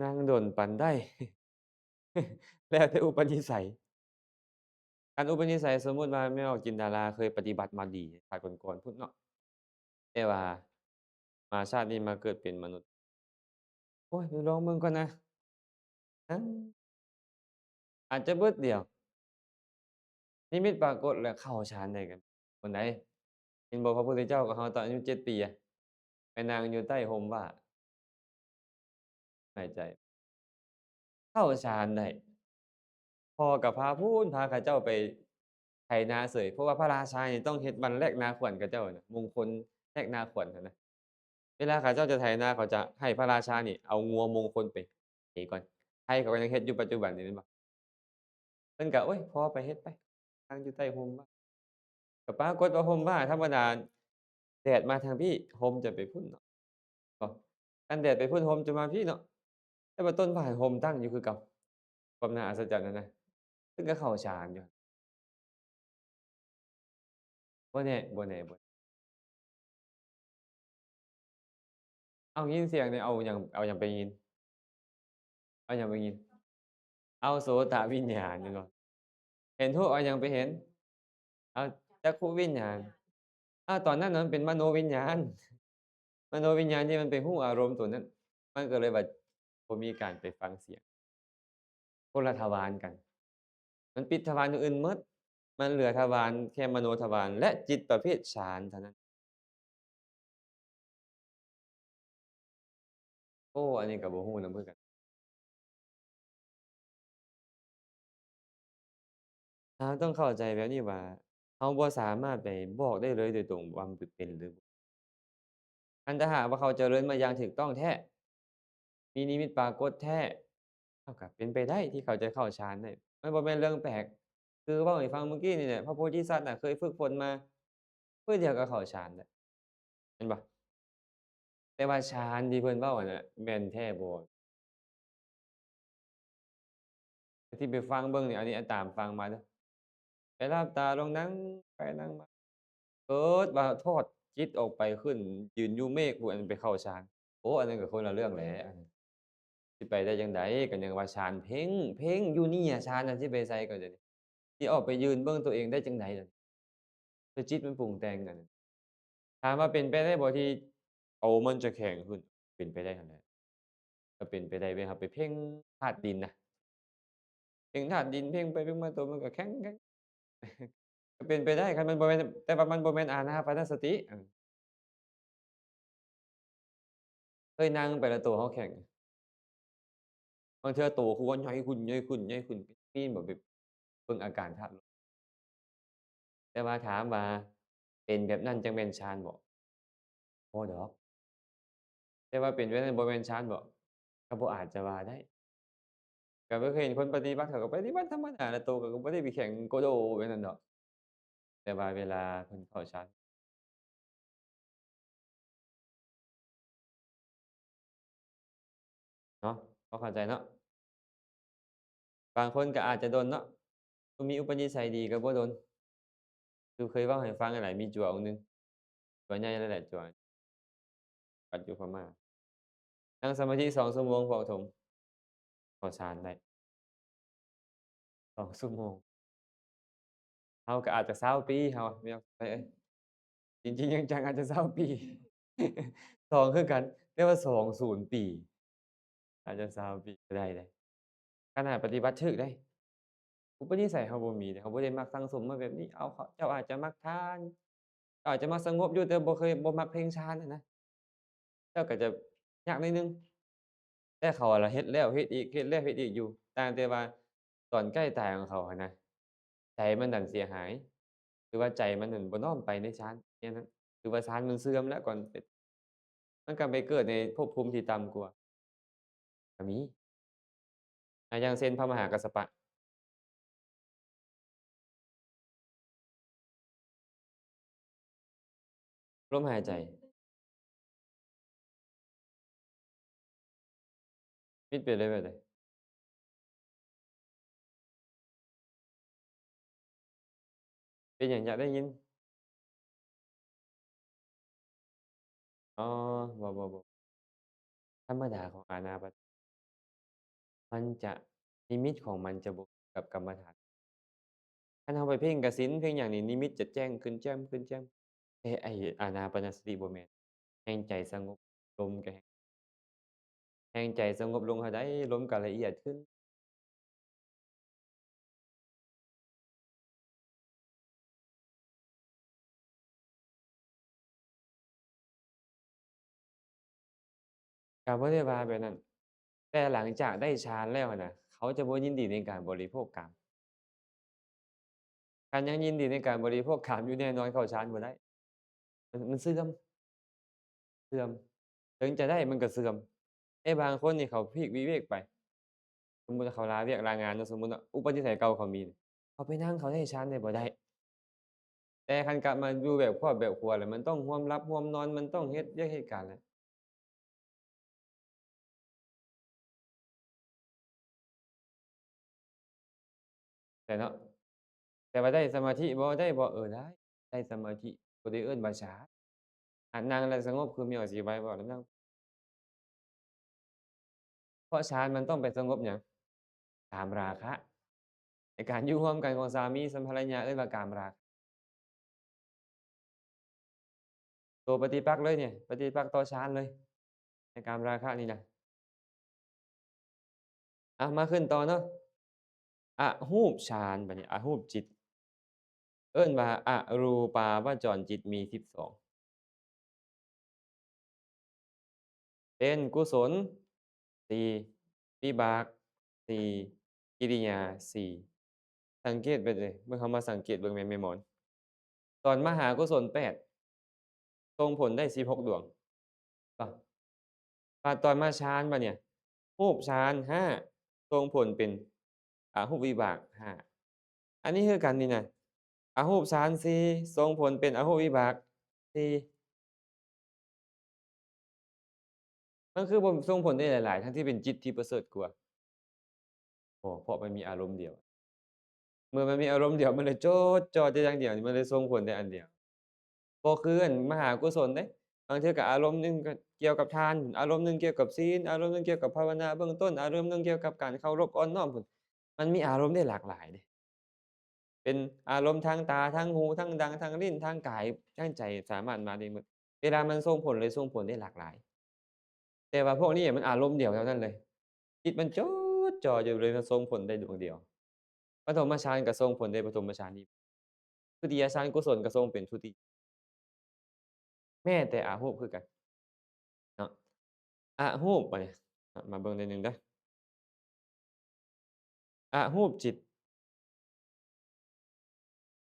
ນັ່ງດົນປານໃດ ແລ້ວແຕ່ອຸປະນິໄສ. ຄັນອຸປະນິໄສ ສົມມຸດວ່າແມ່ອອກຈິນດາລາເຄີຍປະຕິບັດມາດີຊາດກ່ອນໆພຸ້ນເນາະ ແຕ່ວ່າມາຊາດນີ້ມາເກີດເປັນມະນຸດ ໂອ້ຍ ໄປລອງເບິ່ງກ່ອນນະ ອາດຈະບຶດດຽວ ນິມິດປາກົດແລ້ວເຂົ້າຊານໄດ້ກັນຄົນໃດ. ເຫັນບໍ່ ພະພຸດທະເຈົ້າກັບເຮົາຕອນອາຍຸເຈັດປີ ໄປນັ່ງຢູ່ໃຕ້ຮົ່ມຫວ້າ ຫາຍໃຈ ເຂົ້າຊານໄດ້. ພໍ່ກໍພາພຸ້ນ ພາເຂົາເຈົ້າໄປໄຖນາເສີຍ ເພາະວ່າພະລາຊານີ້ຕ້ອງເຮັດວັນແລກນາຂວັນເຂົາເຈົ້ານະ ມົງຄົນແລກນາຂວັນຫັ້ນນະ. ເວລາເຂົາເຈົ້າຈະໄຖນາ ເຂົາຈະໃຫ້ພະລາຊານີ້ເອົາງົວມົງຄົນໄປໄຖກ່ອນ. ໄທເຂົາກໍຍັງເຮັດຢູ່ປັດຈຸບັນນີ້ແມ່ນບໍ່? ເພິ່ນກໍ ໂອ້ຍ ພໍ່ໄປເຮັດໄປ ນັ່ງຢູ່ໃຕ້ຮົ່ມຫວ້າ ກໍປາກົດວ່າຮົ່ມຫວ້າທຳມະດາ ແດດມາທາງພີ້ ຮົ່ມຈະໄປພຸ້ນເນາະ ບໍ່ ຄັນແດດໄປພຸ້ນ ຮົ່ມຈະມາພີ້ເນາະ ແຕ່ວ່າຕົ້ນໄມ້ຮົ່ມຕັ້ງຢູ່ຄືເກົ່າ. ຄວາມໜ້າອັດສະຈັນຫັ້ນນະ ເພິ່ນກໍເຂົ້າຊານຢູ່ ບໍ່ແນ່ ບໍ່ແນ່ ບໍ່ແນ່. ເອົາ ຍິນສຽງນີ້ ເອົາຫຍັງ ເອົາຫຍັງໄປຍິນ? ເອົາຫຍັງໄປຍິນ? ເອົາໂສຕະວິນຍານແມ່ນບໍ່? ເຫັນຮູບ ເອົາຫຍັງໄປເຫັນ? ເອົາຈັກຂຸວິນຍານ. ເອົາ ຕອນນັ້ນມັນເປັນມະໂນວິນຍານ ມະໂນວິນຍານທີ່ມັນໄປຮູ້ອາລົມໂຕນັ້ນ ມັນກໍເລີຍວ່າບໍ່ມີການໄປຟັງສຽງ. ຄົນລະທະວານກັນ ມັນປິດທະວານອື່ນໝົດ ມັນເຫຼືອທະວານແຄ່ມະໂນທະວານ ແລະ ຈິດປະເພດຊານເທົ່ານັ້ນ. ໂອ້ ອັນນີ້ກໍບໍ່ຮູ້ນຳຄືກັນ. ເຮົາຕ້ອງເຂົ້າໃຈແບບນີ້ວ່າ ເຮົາບໍ່ສາມາດໄປບອກໄດ້ເລີຍໂດຍຕົງວ່າມັນເປັນຫຼືບໍ່. ຄັນຖ້າຫາກວ່າເຂົາຈະເລີນມາຢ່າງຖືກຕ້ອງແທ້ ມີນິມິດປາກົດແທ້ ເຮົາກໍເປັນໄປໄດ້ທີ່ເຂົາຈະເຂົ້າฌານໄດ້ ມັນບໍ່ແມ່ນເລື່ອງແປກ. ຄືເວົ້າໃຫ້ຟັງມື້ກີ້ນີ້ແຫຼະ ພະໂພທິສັດນະເຄີຍຝຶກຝົນມາ ມື້ດຽວກໍເຂົ້າฌານແລ້ວ ແມ່ນບໍ່? ແຕ່ວ່າຊານທີ່ເພິ່ນເວົ້າຫັ້ນນະ ແມ່ນແທ້ບໍ່? ທີ່ໄປຟັງເບິ່ງນີ້ ອັນນີ້ຕາມຟັງມາເດີ ໄປຫຼັບຕາລົງ ນັ່ງໄປນັ່ງມາ ເກີດວ່າຖອດຈິດອອກໄປ ຂຶ້ນຢືນຢູ່ເມກພຸ້ນ ອັນໄປເຂົ້າຊານ. ໂອ້ ອັນນັ້ນກໍຄົນລະເລື່ອງແຫຼະ ອັນນັ້ນຊິໄປໄດ້ຈັ່ງໃດ? ກໍຍັງວ່າຊານເພັ່ງ ເພັ່ງຢູ່ນີ້ອະ ຊານນັ້ນຊິໄປໃສກໍດຽວນີ້ ຊິອອກໄປຢືນເບິ່ງຕົວເອງໄດ້ຈັ່ງໃດລະ? ຄືຈິດມັນປຸງແຕ່ງອັນນັ້ນ. ຖາມວ່າເປັນໄປໄດ້ບໍ່ທີ່ໂຕມັນຈະແຂງຂຶ້ນ? ເປັນໄປໄດ້ຫັ້ນແຫຼະ. ກໍເປັນໄປໄດ້ເວລາເຮົາໄປເພງທາດດິນນະ, ເພງທາດດິນ ເພງໄປເພງມາ ໂຕມັນກໍແຂງ ແຂງ ກໍເປັນໄປໄດ້ ຄັນມັນບໍ່ແມ່ນ, ແຕ່ວ່າມັນບໍ່ແມ່ນອານາປານະສະຕິ. ເອີ ເຄີຍນັ່ງໄປແລ້ວໂຕເຮົາແຂງ? ບາງເທື່ອໂຕຄືວ່າໃຫຍ່ຂຶ້ນ ໃຫຍ່ຂຶ້ນ ໃຫຍ່ຂຶ້ນ ປີນແບບ ເບິ່ງອາການທາດລົມ. ແຕ່ວ່າຖາມວ່າເປັນແບບນັ້ນຈັ່ງແມ່ນຊານບໍ່? ບໍ່ດອກ. ແຕ່ວ່າເປັນແບບນັ້ນບໍ່ແມ່ນຊານບໍ່? ກໍບໍ່ອາດຈະວ່າໄດ້. ກໍບໍ່ເຄີຍເຫັນຄົນປະຕິບັດ ເຂົາກໍປະຕິບັດທຳມະດາ ແລ້ວໂຕກໍບໍ່ໄດ້ໄປແຂງໂກໂດແບບນັ້ນດອກ. ແຕ່ວ່າເວລາເພິ່ນເຂົ້າຊານ ເນາະ ພໍເຂົ້າໃຈເນາະ. ບາງຄົນກໍອາດຈະດົນເນາະ, ຜູ້ມີອຸປະນິໄສດີກໍບໍ່ດົນ. ຄືເຄີຍເວົ້າໃຫ້ຟັງຫັ້ນແຫຼະ, ມີຈົວອົງໜຶ່ງ, ຕົວໃຫຍ່ເລີຍແຫຼະ, ຈົວ ປັດຢູ່ພະມ້າ, ນັ່ງສະມາທິສອງຊົ່ວໂມງ ພວກຖົມ ເຂົ້າຊານໄດ້. ສອງຊົ່ວໂມງ ເຮົາກໍອາດຈະຊາວປີ ເຮົາ ແມ່ນ ເອີຍ ຈິງໆ ຈັງໆ ອາດຈະຊາວປີ ສອງຄືກັນ, ແຕ່ວ່າສອງສູນປີ ອາດຈະຊາວປີກໍໄດ້ເດ້. ຂະໜາດປະຕິບັດຖືກເດ້, ອຸປະນິໄສເຮົາບໍ່ມີເດ້, ເຮົາບໍ່ໄດ້ມັກສັ່ງສົມມາແບບນີ້. ເອົາ ເຈົ້າອາດຈະມັກທານ, ເຈົ້າອາດຈະມັກສະຫງົບຢູ່, ແຕ່ບໍ່ເຄີຍ ບໍ່ມັກເພງຊານຫັ້ນນະ. ເຈົ້າກໍຈະຍາກໜ້ອຍໜຶ່ງ. ແຕ່ເຂົາລະເຮັດແລ້ວເຮັດອີກ ເຮັດແລ້ວເຮັດອີກຢູ່. ຕ່າງແຕ່ວ່າຕອນໃກ້ຕາຍຂອງເຂົາຫັ້ນນະ ໃຈມັນດັນເສຍຫາຍ ຫຼືວ່າໃຈມັນນັ້ນບໍ່ນ້ອມໄປໃນຊານແນວນັ້ນ ຫຼືວ່າຊານມັນເສື່ອມແລ້ວ ກ່ອນເປັນ ມັນກໍໄປເກີດໃນພົບພູມທີ່ຕ່ຳກວ່າ ກໍມີ. ອາ ຢ່າງເຊັ່ນ ພະມະຫາກັດສະປະ ລົມຫາຍໃຈ ມິດເປັນເລີຍແບບໃດ? ເປັນຫຍັງ? ຢາກໄດ້ຍິນ. ອໍ ບໍ່ ບໍ່ ບໍ່. ທຳມະດາຂອງອານາປານ ມັນຈະ ນິມິດຂອງມັນຈະບໍ່ຄືກັບກຳມະຖານ. ຄັນເຮົາໄປເພງກະສິນ ເພງຫຍັງນີ້ ນິມິດຈະແຈ້ງຂຶ້ນ ແຈ່ມຂຶ້ນ ແຈ່ມ. ແຕ່ໄອ້ອານາປານະສະຕິບໍ່ແມ່ນ. ແຮງໃຈສະຫງົບ ລົມກໍແຮງ ແຮງໃຈສະຫງົບລົງເທົ່າໃດ ລົມກໍລະອຽດຂຶ້ນ. ກໍບໍ່ໄດ້ວ່າແບບນັ້ນ, ແຕ່ຫຼັງຈາກໄດ້ฌານແລ້ວຫັ້ນນະ ເຂົາຈະບໍ່ຍິນດີໃນການບໍລິໂພກກາມ. ຄັນຍັງຍິນດີໃນການບໍລິໂພກກາມຢູ່ ແນ່ນອນເຂົ້າຊານບໍ່ໄດ້. ມັນ ມັນເສື່ອມ ເສື່ອມ. ເຖິງຈະໄດ້ມັນກໍເສື່ອມ. ແຕ່ບາງຄົນນີ້ເຂົາພີກວິເວກໄປ, ສົມມຸດເຂົາລາວຽກລາງານເນາະ, ສົມມຸດເນາະ ອຸປະນິໄສເກົ່າເຂົາມີ, ເຂົາໄປນັ່ງເຂົາໄດ້ຊານໄດ້ບໍ່? ໄດ້. ແຕ່ຄັນກັບມາຢູ່ແບບຄອບແບບຄົວແລ້ວ ມັນຕ້ອງຮ່ວມຫຼັບຮ່ວມນອນ, ມັນຕ້ອງເຮັດວຽກເຮັດການແລ້ວ ແຕ່ເນາະ ແຕ່ວ່າໄດ້ສະມາທິບໍ່? ໄດ້ບໍ່? ເອີ ໄດ້ ໄດ້ສະມາທິ ບໍ່ໄດ້ເອີ້ນວ່າຊານ. ອາ ນັ່ງແລ້ວສະຫງົບ ຄືແມ່ອອຍຊິໄວ້ເວົ້າແລ້ວ ນັ່ງ ເພາະຊານມັນຕ້ອງໄປສະຫງົບຫຍັງ? ກາມລາຄະ. ໃນການຢູ່ຮ່ວມກັນຂອງສາມີສາມີພັນລະຍາເອີ້ນວ່າກາມລາຄະ. ໂຕປະຕິປັກເລີຍນີ້ ປະຕິປັກຕໍ່ຊານເລີຍ ໃນກາມລາຄະນີ້ນະ. ອ່ະ ມາຂຶ້ນຕໍ່ເນາະ ອະຮູບຊານ. ບັດນີ້ອະຮູບຈິດ ເອີ້ນວ່າອະຮູປາວະຈອນຈິດ ມີສິບສອງ. ເປັນກຸສົນ ສີ່, ວິບາກ ສີ່, ກິລິຍາ ສີ່. ສັງເກດເບິ່ງເດ້ ເມື່ອເຮົາມາສັງເກດເບິ່ງແມ່ນແມ່ໝອນ ຕອນມະຫາກຸສົນ ແປດ ສົ່ງຜົນໄດ້ ສິບຫົກ ດວງ. ບາດຕອນມາຊານ ບາດນີ້ ຮູບຊານ ຫ້າ ສົ່ງຜົນເປັນອະຮູບວິບາກ ຫ້າ. ອັນນີ້ຄືກັນນີ້ນະ ອະຮູບຊານ ສີ່ ສົ່ງຜົນເປັນອະຮູບວິບາກ ສີ່. ມັນຄືບໍ່ສົ່ງຜົນໄດ້ຫຼາຍໆ ທັງທີ່ເປັນຈິດທີ່ປະເສີດກວ່າ? ບໍ່ ເພາະມັນມີອາລົມດຽວ. ເມື່ອມັນມີອາລົມດຽວ ມັນເລີຍຈົດຈ່ອແຕ່ຢ່າງດຽວ ມັນເລີຍສົ່ງຜົນໄດ້ອັນດຽວ. ບໍ່ຄືອັນມະຫາກຸສົນເດ້ ບາງເທື່ອກໍອາລົມໜຶ່ງກໍກ່ຽວກັບທານ, ອາລົມໜຶ່ງກ່ຽວກັບສິນ, ອາລົມໜຶ່ງກ່ຽວກັບພາວະນາເບື້ອງຕົ້ນ, ອາລົມໜຶ່ງກ່ຽວກັບການເຄົາລົບອ່ອນນ້ອມພຸ້ນ. ມັນມີອາລົມໄດ້ຫຼາກຫຼາຍເດ້. ເປັນອາລົມທາງຕາ ທາງຫູ ທາງດັງ ທາງລີ້ນ ທາງກາຍ ທາງໃຈ ສາມາດມາໄດ້ໝົດ. ເວລາມັນສົ່ງຜົນເລີຍ ສົ່ງຜົນໄດ້ຫຼາກຫຼາຍ. ແຕ່ວ່າພວກນີ້ມັນອາລົມດຽວເທົ່ານັ້ນເລີຍ. ຈິດມັນຈົດຈ່ອຢູ່ເລີຍ ມັນສົ່ງຜົນໄດ້ດວງດຽວ. ປະຖົມມະຊານກໍສົ່ງຜົນໄດ້ປະຖົມມະຊານນີ້. ທຸຕິຍະຊານກຸສົນກໍສົ່ງເປັນທຸຕິ ແມ້ແຕ່ອະຮູບຄືກັນເນາະ. ອະຮູບ ບາດນີ້ ມາເບິ່ງໜ້ອຍໜຶ່ງເດີ. ອະຮູບຈິດ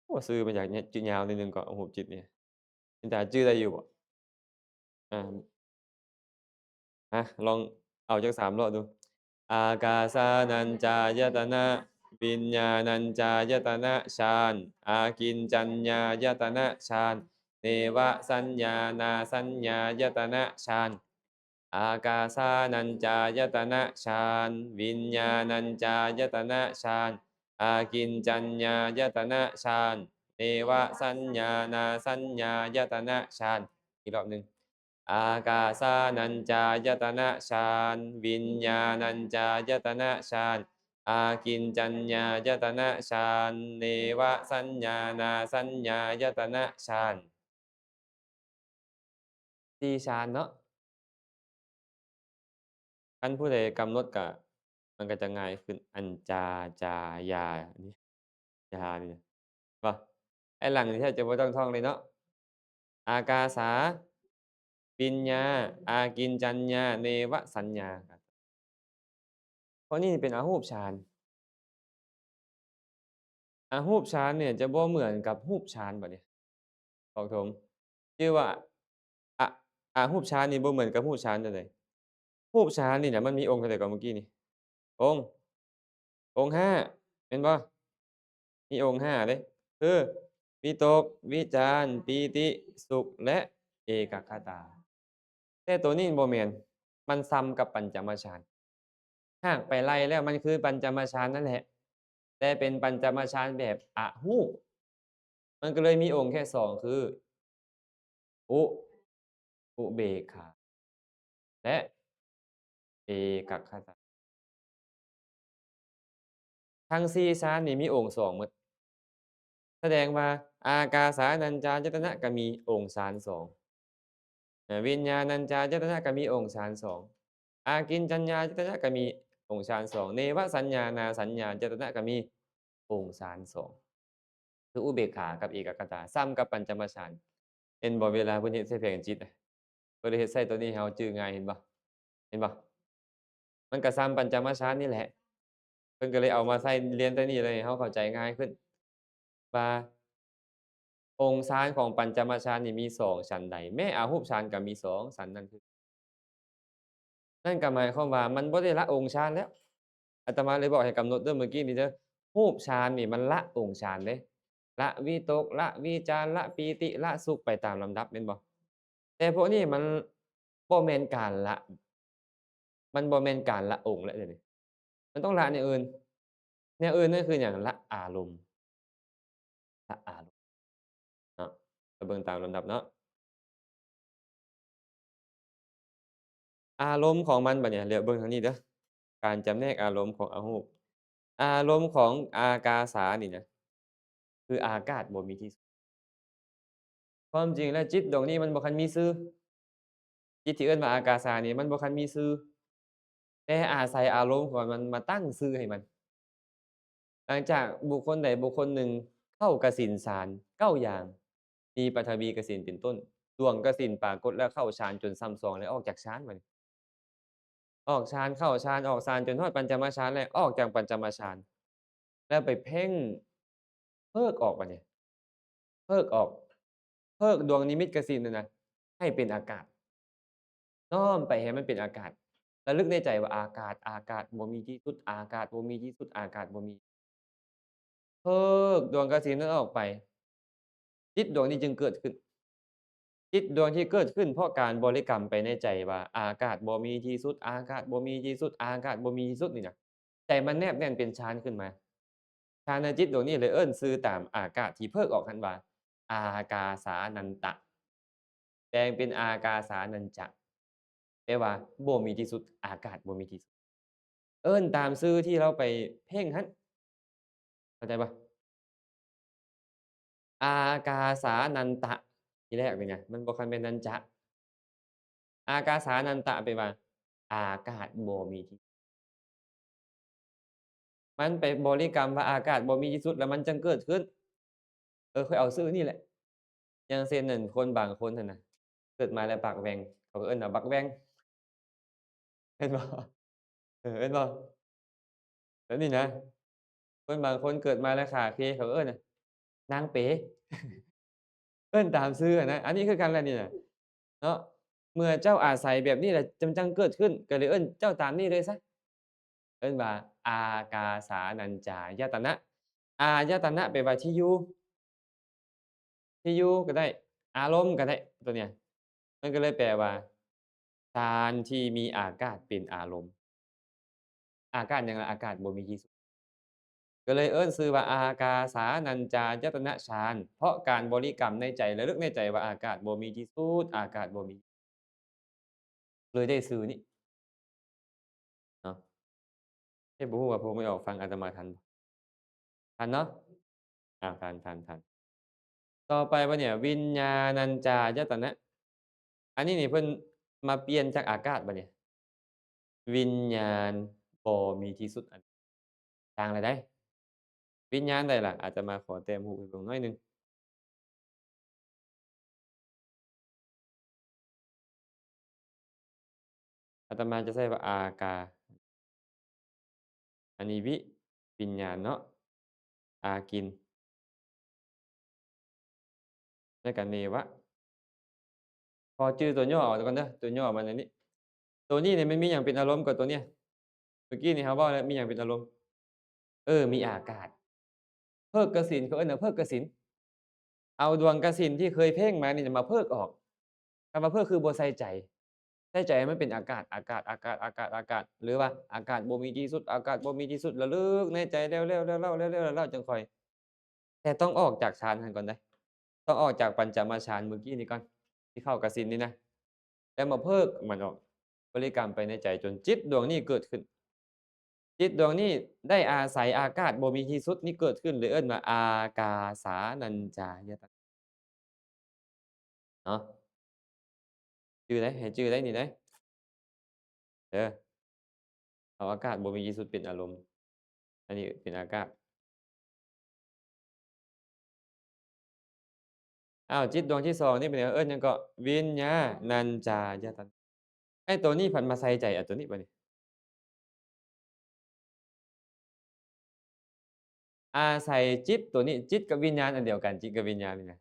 ໂອ້ ຊື່ມັນຢາກຍ- ຍາວໜ້ອຍໜຶ່ງເກາະ ອະຮູບຈິດນີ້ ເປັນຕາຈື່ໄດ້ຢູ່ບໍ່? ອາ ອາ ລອງເອົາຈັກສາມເລາະດູ. ອາກາສານັນຈາຍະຕະນະ ວິນຍານັນຈາຍະຕະນະຊານ ອາກິນຈັນຍາຍະຕະນະຊານ ເນວະສັນຍານາສັນຍາຍະຕະນະຊານ ອາກາສານັນຈາຍະຕະນະຊານ ວິນຍານັນຈາຍະຕະນະຊານ ອາກິນຈັນຍາຍະຕະນະຊານ ເນວະສັນຍານາສັນຍາຍະຕະນະຊານ. ອີກລອບໜຶ່ງ. ອາກາສານັນຈາຍະຕະນະຊານ ວິນຍານັນຈາຍະຕະນະຊານ ອາກິນຈັນຍາຍະຕະນະຊານ ເນວະສັນຍານາສັນຍາຍະຕະນະຊານ. ສີ່ຊານເນາະ. ຄັນຜູ້ໃດກຳນົດກະ ມັນກະຈະງ່າຍຂຶ້ນ ອັນຈາ ຈາ ຍາ ຍານີ້ ເຫັນບໍ່? ໄອ້ຫຼັງນີ້ແທບຈະບໍ່ຕ້ອງທ່ອງເລີຍເນາະ ອາກາສາ ວິນຍາ ອາກິນຈັນຍາ ເນວະສັນຍາ. ເພາະນີ້ເປັນອະຮູບຊານ. ອະຮູບຊານນີ້ຈະບໍ່ເໝືອນກັບຮູບຊານ ບາດນີ້ ອອກໂທນ ຊື່ວ່າ ອະ ອະຮູບຊານນີ້ບໍ່ເໝືອນກັບຮູບຊານຕົວໃດ? ຮູບຊານນີ້ນະ ມັນມີອົງເທົ່າໃດເກາະເມື່ອກີ້ນີ້? ອົງ ອົງຫ້າ ແມ່ນບໍ່? ມີອົງຫ້າເດ້ ຄື ວິຕົກ ວິຈານ ປີຕິ ສຸກ ແລະ ເອກັກຄະຕາ. ແຕ່ໂຕນີ້ມັນບໍ່ແມ່ນ ມັນສ່ຳກັບປັນຈະມະຊານ. ຫາກໄປໄລ່ແລ້ວມັນຄືປັນຈະມະຊານນັ້ນແຫຼະ ແຕ່ເປັນປັນຈະມະຊານແບບອະຮູບ. ມັນກໍເລີຍມີອົງແຄ່ສອງ ຄື ອຸ ອຸເບກຂາ ແລະ ເອກັກຄະຕາ. ທັງສີ່ຊານນີ້ມີອົງສອງໝົດ. ສະແດງວ່າ ອາກາສານັນຈາຍະຕະນະກໍມີອົງຊານສອງ, ວິນຍານັນຈາຍະຕະນະກໍມີອົງຊານສອງ, ອາກິນຈັນຍາຍະຕະນະກໍມີອົງຊານສອງ, ເນວະສັນຍານາສັນຍາຍະຕະນະກໍມີອົງຊານສອງ. ຄືອຸເບກຂາກັບເອກັກຄະຕາ ສ່ຳກັບປັນຈະມະຊານ. ເຫັນບໍ່ ເວລາເພິ່ນເຮັດໃສ່ແຜນຈິດ ເພິ່ນເຮັດໃສ່ໂຕນີ້ໃຫ້ເຮົາຈື່ງ່າຍ ເຫັນບໍ່? ເຫັນບໍ່? ມັນກໍສ່ຳປັນຈະມະຊານນີ້ແຫຼະ. ເພິ່ນກໍເລີຍເອົາມາໃສ່ ລຽນໂຕນີ້ເລີຍ ໃຫ້ເຮົາເຂົ້າໃຈງ່າຍຂຶ້ນ ວ່າອົງຊານຂອງປັນຈະມະຊານນີ້ມີສອງ ສັນໃດ ແມ້ອະຮູບຊານກໍມີສອງ ສັນນັ້ນຄື ນັ້ນກໍໝາຍຄວາມວ່າມັນບໍ່ໄດ້ລະອົງຊານແລ້ວ. ອາດຕະມາເລີຍບອກໃຫ້ກຳນົດເດີ ເມື່ອກີ້ນີ້ເດີ ຮູບຊານນີ້ມັນລະອົງຊານເດ້ ລະວິຕົກ ລະວິຈານ ລະປີຕິ ລະສຸກ ໄປຕາມລຳດັບ ແມ່ນບໍ່? ແຕ່ພວກນີ້ມັນບໍ່ແມ່ນການລະ ມັນບໍ່ແມ່ນການລະອົງແລ້ວເດ ມັນຕ້ອງລະແນວອື່ນ. ແນວອື່ນນັ້ນຄືຫຍັງ? ລະອາລົມ ລະອາລົມເນາະ. ໄປເບິ່ງຕາມລຳດັບເນາະ ອາລົມຂອງມັນ. ບັດນີ້ ຫຼຽວເບິ່ງທາງນີ້ເດີ ການຈຳແນກອາລົມຂອງອະຮູບ. ອາລົມຂອງອາກາສານີ້ນະ ຄືອາກາດບໍ່ມີທີ່ສຸດ. ຄວາມຈິງແລ້ວຈິດດວງນີ້ມັນບໍ່ຄັນມີຊື່. ຈິດທີ່ເອີ້ນວ່າອາກາສານີ້ມັນບໍ່ຄັນມີຊື່ ແຕ່ອາໄສອາລົມຂອງມັນມາຕັ້ງຊື່ໃຫ້ມັນ. ຫຼັງຈາກບຸກຄົນໃດບຸກຄົນໜຶ່ງເຂົ້າກະສິນຊານເກົ້າຢ່າງ ມີປະຖະວີກະສິນເປັນຕົ້ນ ດວງກະສິນປາກົດແລ້ວເຂົ້າຊານຈົນຊໍ່າຊອງ ແລ້ວອອກຈາກຊານ ບັດນີ້ ອອກຊານເຂົ້າຊານ ອອກຊານຈົນຮອດປັນຈະມະຊານ ແລ້ວອອກຈາກປັນຈະມະຊານ ແລ້ວໄປເພັ່ງເພີກອອກ ບັດນີ້ ເພີກອອກ ເພີກດວງນິມິດກະສິນນັ້ນນະ ໃຫ້ເປັນອາກາດ ນ້ອມໄປໃຫ້ມັນເປັນອາກາດ ລະລຶກໃນໃຈວ່າ ອາກາດ ອາກາດບໍ່ມີທີ່ສຸດ ອາກາດບໍ່ມີທີ່ສຸດ ອາກາດບໍ່ມີ ເພີກດວງກະສິນນັ້ນອອກໄປ ຈິດດວງນີ້ຈຶ່ງເກີດຂຶ້ນ. ຈິດດວງທີ່ເກີດຂຶ້ນເພາະການບໍລິກຳໄປໃນໃຈວ່າ ອາກາດບໍ່ມີທີ່ສຸດ ອາກາດບໍ່ມີທີ່ສຸດ ອາກາດບໍ່ມີທີ່ສຸດນີ້ນະ ໃຈມັນແນບແໜ້ນເປັນຊານຂຶ້ນມາ. ຊານນະຈິດດວງນີ້ເລີຍເອີ້ນຊື່ຕາມອາກາດທີ່ເພີກອອກຫັ້ນວ່າ ອາກາສານັນຕະ ແປງເປັນອາກາສານັນຈະ ແປວ່າບໍ່ມີທີ່ສຸດ ອາກາດບໍ່ມີທີ່ສຸດ ເອີ້ນຕາມຊື່ທີ່ລາວໄປເພັ່ງຫັ້ນ ເຂົ້າໃຈບໍ່? ອາກາສານັນຕະ ທີແລກນີ້ນະ ມັນບໍ່ຄັນແມ່ນນັນຈະ ອາກາສານັນຕະ ແປວ່າ ອາກາດບໍ່ມີທີ່ ມັນໄປບໍລິກຳວ່າອາກາດບໍ່ມີທີ່ສຸດ ແລ້ວມັນຈັ່ງເກີດຂຶ້ນ. ເອີ ຂ້ອຍເອົາຊື່ນີ້ແຫຼະ. ຢ່າງເຊັ່ນ ອັນ ຄົນບາງຄົນຫັ້ນນະ ເກີດມາແລ້ວປາກແຫວ່ງ ເຂົາກໍເອີ້ນວ່າບັກແຫວ່ງ ແມ່ນບໍ່? ເອີ ແມ່ນບໍ່? ແບບນີ້ນະ ຄົນບາງຄົນເກີດມາແລ້ວຂາເຄ ເຂົາເອີ້ນນາງເປ ເອີ້ນຕາມຊື່ຫັ້ນນະ. ອັນນີ້ຄືກັນແຫຼະນີ້ນະ ເນາະ ເມື່ອເຈົ້າອາໄສແບບນີ້ແຫຼະ ຈັ່ງ ຈັ່ງເກີດຂຶ້ນ ກໍເລີຍເອີ້ນເຈົ້າຕາມນີ້ເລີຍຊະ. ເອີ້ນວ່າອາກາສານັນຈາຍະຕະນະ. ອາຍະຕະນະແປວ່າທີ່ຢູ່ ທີ່ຢູ່ກໍໄດ້ ອາລົມກໍໄດ້ ຕົວເນີ້ຍ ມັນກໍເລີຍແປວ່າ ຊານທີ່ມີອາກາດເປັນອາລົມ. ອາກາດຫຍັງລະ? ອາກາດບໍ່ມີທີ່ສຸດ ກໍເລີຍເອີ້ນຊື່ວ່າ ອາກາສານັນຈາຍະຕະນະຊານ ເພາະການບໍລິກຳໃນໃຈ ລະລຶກໃນໃຈວ່າ ອາກາດບໍ່ມີທີ່ສຸດ ອາກາດບໍ່ມີ ເລີຍໄດ້ຊື່ນີ້ເນາະ. ເອີ ບໍ່ຮູ້ວ່າພວກໄມ່ອອກຟັງອາດຕະມາທັນບໍ່? ທັນເນາະ? ອາ ທັນ ທັນ ທັນ. ຕໍ່ໄປບັດນີ້ ວິນຍານັນຈາຍະຕະນະ. ອັນນີ້ນີ້ເພິ່ນມາປ່ຽນຈາກອາກາດບັດນີ້ ວິນຍານບໍ່ມີທີ່ສຸດ ອັນ ຕ່າງແລ້ວໃດ໋. ວິນຍານໃດລະ? ອາດຕະມາຂໍແຕ້ມຮູບໃຫ້ເບິ່ງໜ້ອຍໜຶ່ງ. ອາດຕະມາຈະໃຊ້ວ່າອາກາ ອັນນີ້ວິ ວິນຍານເນາະ ອາກິນ ແລ້ວກະເນວະ. ຂໍຈື່ຕົວຫຍໍ້ເອົາກ່ອນເດີ ຕົວຫຍໍ້ມັນອັນນີ້. ໂຕນີ້ນີ້ມັນມີຫຍັງເປັນອາລົມກ່ອນໂຕເນີ້ຍ? ເມື່ອກີ້ນີ້ເຮົາເວົ້າແລ້ວ ມີຫຍັງເປັນອາລົມ? ເອີ ມີອາກາດ. ເພິກກະສິນ ເຂົາເອີ້ນວ່າເພິກກະສິນ. ເອົາດວງກະສິນທີ່ເຄີຍເພ່ງມານີ້ມາເພິກອອກ. ຄຳວ່າເພິກຄືບໍ່ໃສ່ໃຈ. ໃສ່ໃຈໃຫ້ມັນເປັນອາກາດ ອາກາດ ອາກາດ ອາກາດ ອາກາດ ຫຼືວ່າອາກາດບໍ່ມີທີ່ສຸດ ອາກາດບໍ່ມີທີ່ສຸດ ລະລຶກໃນໃຈ ແລ້ວໆ ແລ້ວໆ ແລ້ວໆ ແລ້ວໆ ຈັ່ງຄ່ອຍ ແຕ່ຕ້ອງອອກຈາກຊານຫັ້ນກ່ອນເດ້ ຕ້ອງອອກຈາກປັນຈະມະຊານມື້ກີ້ນີ້ກ່ອນ ທີ່ເຂົ້າກະສິນນີ້ນະ ແລ້ວມາເພິກມັນອອກ ບໍລິກຳໄປໃນໃຈຈົນຈິດດວງນີ້ເກີດຂຶ້ນ. ຈິດດວງນີ້ໄດ້ອາໄສອາກາດບໍ່ມີທີ່ສຸດນີ້ເກີດຂຶ້ນ ເລີຍເອີ້ນວ່າອາກາສານັນຈາຍະຕະນະ ເນາະ. ຈື່ໄດ້ ໃຫ້ຈື່ໄດ້ນີ້ໄດ້ ເດີ ເອົາອາກາດບໍ່ມີທີ່ສຸດເປັນອາລົມ ອັນນີ້ເປັນອາກາດ. ອ້າວ ຈິດດວງທີສອງນີ້ເປັນຫຍັງ? ເອີ້ນຫຍັງເກາະ? ວິນຍານັນຈາຍະຕະນະ. ໄອ້ໂຕນີ້ພັດມາໃສ່ໃຈ ເອົາໂຕນີ້ບັດນີ້ ອາໄສຈິດໂຕນີ້ ຈິດກັບວິນຍານອັນດຽວກັນ ຈິດກັບວິນຍານນີ້ນະ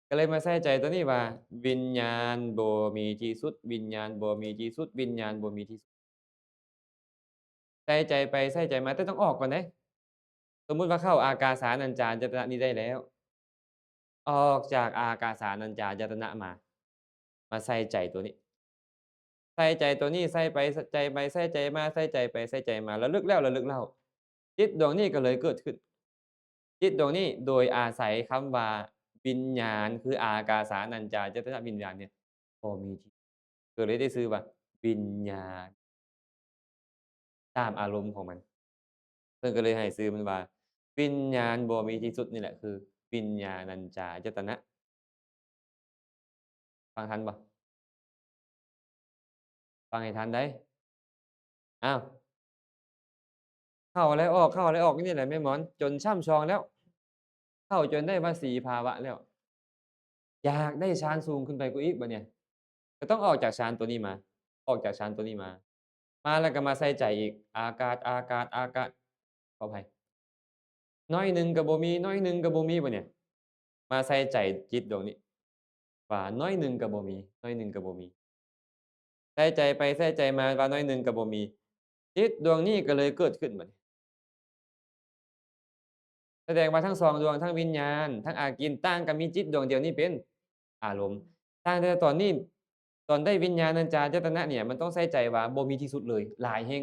ກໍເລີຍມາໃສ່ໃຈໂຕນີ້ວ່າ ວິນຍານບໍ່ມີທີ່ສຸດ ວິນຍານບໍ່ມີທີ່ສຸດ ວິນຍານບໍ່ມີທີ່ສຸດ. ໃສ່ໃຈໄປໃສ່ໃຈມາ ແຕ່ຕ້ອງອອກກ່ອນເດ້. ສົມມຸດວ່າເຂົ້າອາກາສານັນຈາຍະຕະນະນີ້ໄດ້ແລ້ວ ອອກຈາກອາກາສານັນຈາຍະຕະນະມາ ມາໃສ່ໃຈໂຕນີ້ ໃສ່ໃຈໂຕນີ້ ໃສ່ໄປໃສ່ໃຈມາ ໃສ່ໃຈໄປໃສ່ໃຈມາ ລະລຶກແລ້ວລະລຶກເລົ່າ ຈິດດວງນີ້ກໍເລີຍເກີດຂຶ້ນ. ຈິດດວງນີ້ໂດຍອາໄສຄຳວ່າວິນຍານ ຄືອາກາສານັນຈາຍະຕະນະວິນຍານນີ້ ບໍ່ມີທີ່ ກໍເລີຍໄດ້ຊື່ວ່າວິນຍານ ຕາມອາລົມຂອງມັນ ເພິ່ນກໍເລີຍໃຫ້ຊື່ມັນວ່າ ວິນຍານບໍ່ມີທີ່ສຸດນີ້ແຫຼະ ຄືວິນຍານັນຈາຍະຕະນະ. ຟັງທັນບໍ່? ຟັງໃຫ້ທັນໄດ໋. ອ້າວ ເຂົ້າແລ້ວອອກ ເຂົ້າແລ້ວອອກຢູ່ນີ້ແຫຼະແມ່ໝອນ ຈົນຊ້ຳຊອງແລ້ວ ເຂົ້າຈົນໄດ້ວ່າສີ່ພາວະແລ້ວ ຢາກໄດ້ຊານສູງຂຶ້ນໄປກວ່າອີກ ບັດນີ້ກໍຕ້ອງອອກຈາກຊານໂຕນີ້ມາ ອອກຈາກຊານໂຕນີ້ມາ ມາແລ້ວກໍມາໃສ່ໃຈອີກ ອາກາດ ອາກາດ ອາກາດ ຂໍອະໄພ ໜ້ອຍໜຶ່ງກໍບໍ່ມີ ໜ້ອຍໜຶ່ງກໍບໍ່ມີ ບັດນີ້ມາໃສ່ໃຈຈິດດວງນີ້ວ່າໜ້ອຍໜຶ່ງກໍບໍ່ມີ ໜ້ອຍໜຶ່ງກໍບໍ່ມີ ໃສ່ໃຈໄປໃສ່ໃຈມາວ່າໜ້ອຍໜຶ່ງກໍບໍ່ມີ ຈິດດວງນີ້ກໍເລີຍເກີດຂຶ້ນບັດນີ້. ສະແດງວ່າທັງສອງດວງ ທັງວິນຍານ ທັງອາກິນ ຕ່າງກັນມີຈິດດວງດຽວນີ້ເປັນອາລົມ. ຕ່າງແຕ່ຕອນນີ້ ຕອນໄດ້ວິນຍານານຈາຍະຕະນະນີ້ ມັນຕ້ອງໃສ່ໃຈວ່າບໍ່ມີທີ່ສຸດເລີຍ ຫຼາຍແຮງ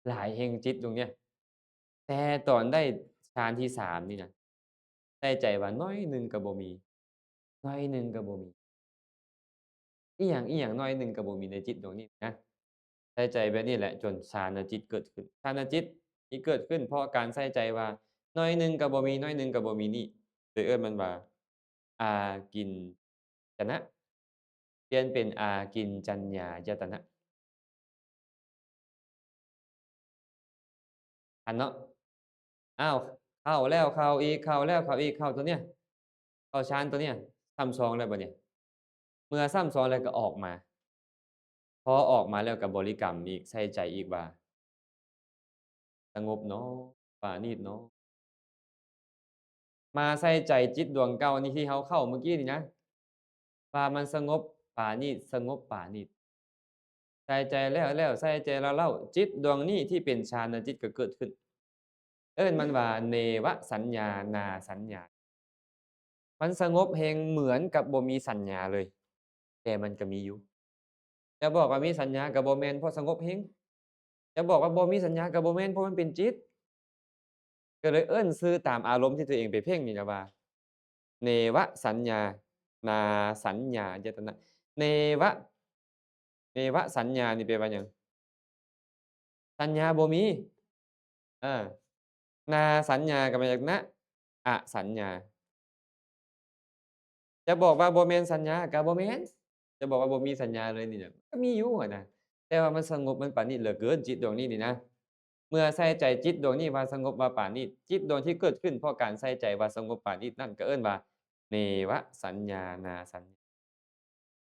ຫຼາຍແຮງຈິດດວງເນີ້ຍ. ແຕ່ຕອນໄດ້ຊານທີສາມນີ້ນະ ໃສ່ໃຈວ່າໜ້ອຍໜຶ່ງກໍບໍ່ມີ ໜ້ອຍໜຶ່ງກໍບໍ່ມີ ອີ່ຫຍັງ ອີ່ຫຍັງໜ້ອຍໜຶ່ງກໍບໍ່ມີໃນຈິດດວງນີ້ນະ. ໃສ່ໃຈແບບນີ້ແຫຼະ ຈົນຊານະຈິດເກີດຂຶ້ນ. ຊານະຈິດທີ່ເກີດຂຶ້ນເພາະການໃສ່ໃຈວ່າ ໜ້ອຍໜຶ່ງກໍບໍ່ມີ ໜ້ອຍໜຶ່ງກໍບໍ່ມີນີ້ ໂດຍເອີ້ນມັນວ່າ ອາກິນຈະນະ ປ່ຽນເປັນອາກິນຈັນຍາຍະຕະນະ ອັນເນາະ. ອ້າວ ເຂົ້າແລ້ວເຂົ້າອີກ ເຂົ້າແລ້ວເຂົ້າອີກ ເຂົ້າຕົວເນີ້ຍ ເຂົ້າຊານຕົວເນີ້ຍ ຊ້ຳຊອງແລ້ວບັດນີ້ ເມື່ອຊ້ຳຊອງແລ້ວກໍອອກມາ ພໍອອກມາແລ້ວກໍບໍລິກຳອີກ ໃສ່ໃຈອີກວ່າ ສະຫງົບເນາະ ປານີດເນາະ ມາໃສ່ໃຈຈິດດວງເກົ່ານີ້ທີ່ເຮົາເຂົ້າມື້ກີ້ນີ້ນະ ວ່າມັນສະຫງົບປານີດ ສະຫງົບປານີດ ໃສ່ໃຈແລ້ວ ແລ້ວໃສ່ໃຈເຫຼົ່າໆ ຈິດດວງນີ້ທີ່ເປັນຊານະຈິດກໍເກີດຂຶ້ນ ເອີ້ນມັນວ່າ ເນວະສັນຍານາສັນຍາ ມັນສະຫງົບແຮງ ເໝືອນກັບບໍ່ມີສັນຍາເລີຍ ແຕ່ມັນກໍມີຢູ່. ຈະບອກວ່າມີສັນຍາກໍບໍ່ແມ່ນ ເພາະສະຫງົບແຮງ. ຈະບອກວ່າບໍ່ມີສັນຍາກໍບໍ່ແມ່ນ ເພາະມັນເປັນຈິດ. ກໍເລີຍເອີ້ນຊື່ຕາມອາລົມທີ່ຕົວເອງໄປເພ່ງນີ້ລະວ່າ ເນວະສັນຍານາສັນຍາຍະຕະນະ. ເນວະ ເນວະສັນຍານີ້ແປວ່າຫຍັງ? ສັນຍາບໍ່ມີ. ເອີ ນາສັນຍາກໍມາຈາກນະ ອະສັນຍາ. ຈະບອກວ່າບໍ່ແມ່ນສັນຍາກໍບໍ່ແມ່ນ. ຈະບອກວ່າບໍ່ມີສັນຍາເລີຍນີ້ນະ ກໍມີຢູ່ຫັ້ນນະ ແຕ່ວ່າມັນສະຫງົບ ມັນປານີດເຫຼືອເກີນ ຈິດດວງນີ້ນີ້ນະ. ເມື່ອໃສ່ໃຈຈິດດວງນີ້ວ່າສະຫງົບ ວ່າປານີດ ຈິດດວງທີ່ເກີດຂຶ້ນເພາະການໃສ່ໃຈວ່າສະຫງົບປານີດນັ້ນ ກໍເອີ້ນວ່າ ເນວະສັນຍານາສັນຍາ.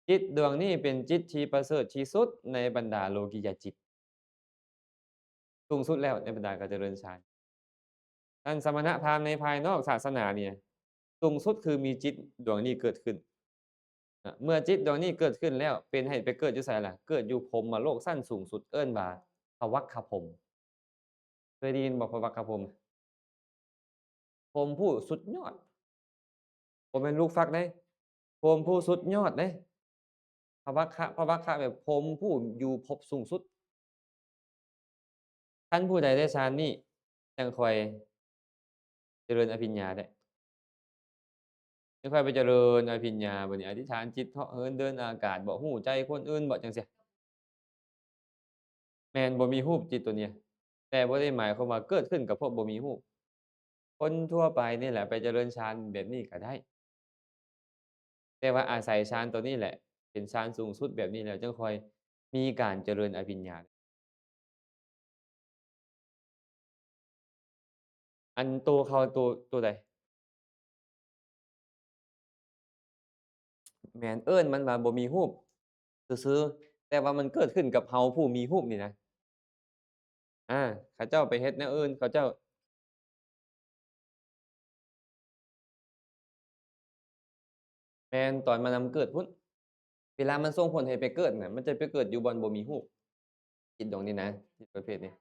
ຈິດດວງນີ້ເປັນຈິດທີ່ປະເສີດທີ່ສຸດໃນບັນດາໂລກິຍະຈິດ ສູງສຸດແລ້ວໃນບັນດາການຈະເລີນຊານ. ທ່ານສະມະນະພາມໃນພາຍນອກສາສະໜານີ້ ສູງສຸດຄືມີຈິດດວງນີ້ເກີດຂຶ້ນ. ເມື່ອຈິດດວງນີ້ເກີດຂຶ້ນແລ້ວ ເປັນໃຫ້ໄປເກີດຢູ່ໃສລະ? ເກີດຢູ່ພົມມະໂລກຊັ້ນສູງສຸດ ເອີ້ນວ່າພະວັກຄະພົມ. ເຄີຍໄດ້ຍິນບໍ່ ພະວັກຄະພົມ? ພົມຜູ້ສຸດຍອດ ບໍ່ແມ່ນລູກຟັກເດ້ ພົມຜູ້ສຸດຍອດເດ້. ພະວັກຄະ ພະວັກຄະແບບພົມຜູ້ຢູ່ພົບສູງສຸດ. ຄັນຜູ້ໃດໄດ້ຊານນີ້ ຈັ່ງຄ່ອຍຈະເລີນອະພິນຍາໄດ້. ຈັ່ງຄ່ອຍໄປຈະເລີນອະພິນຍາ ບັດນີ້ອະທິຖານຈິດເທາະເຫີນເດີນອາກາດບໍ ຮູ້ໃຈຄົນອື່ນບໍ ຈັ່ງຊີ້. ແມ່ນ ບໍ່ມີຮູບຈິດຕົວນີ້ ແຕ່ບໍ່ໄດ້ໝາຍຄວາມວ່າເກີດຂຶ້ນກໍເພາະບໍ່ມີຮູບ. ຄົນທົ່ວໄປນີ້ແຫຼະໄປຈະເລີນຊານແບບນີ້ກໍໄດ້ ແຕ່ວ່າອາໄສຊານຕົວນີ້ແຫຼະ ເປັນຊານສູງສຸດແບບນີ້ແລ້ວ ຈຶ່ງຄ່ອຍມີການຈະເລີນອະພິນຍາ. ອັນໂຕເຂົາໂຕ ໂຕໃດ? ແມ່ນ ເອີ້ນມັນວ່າບໍ່ມີຮູບຊື່ໆ ແຕ່ວ່າມັນເກີດຂຶ້ນກັບເຮົາຜູ້ມີຮູບນີ້ນະ. ອາ ເຂົາເຈົ້າໄປເຮັດແນວອື່ນ ເຂົາເຈົ້າ ແມ່ນ ຕອນມັນນຳເກີດພຸ້ນ ເວລາມັນສົ່ງຜົນໃຫ້ໄປເກີດນະ ມັນຈະໄປເກີດຢູ່ບ່ອນບໍ່ມີຮູບ. ຈິດດວງນີ້ນະ ຈິດປະເພດນີ້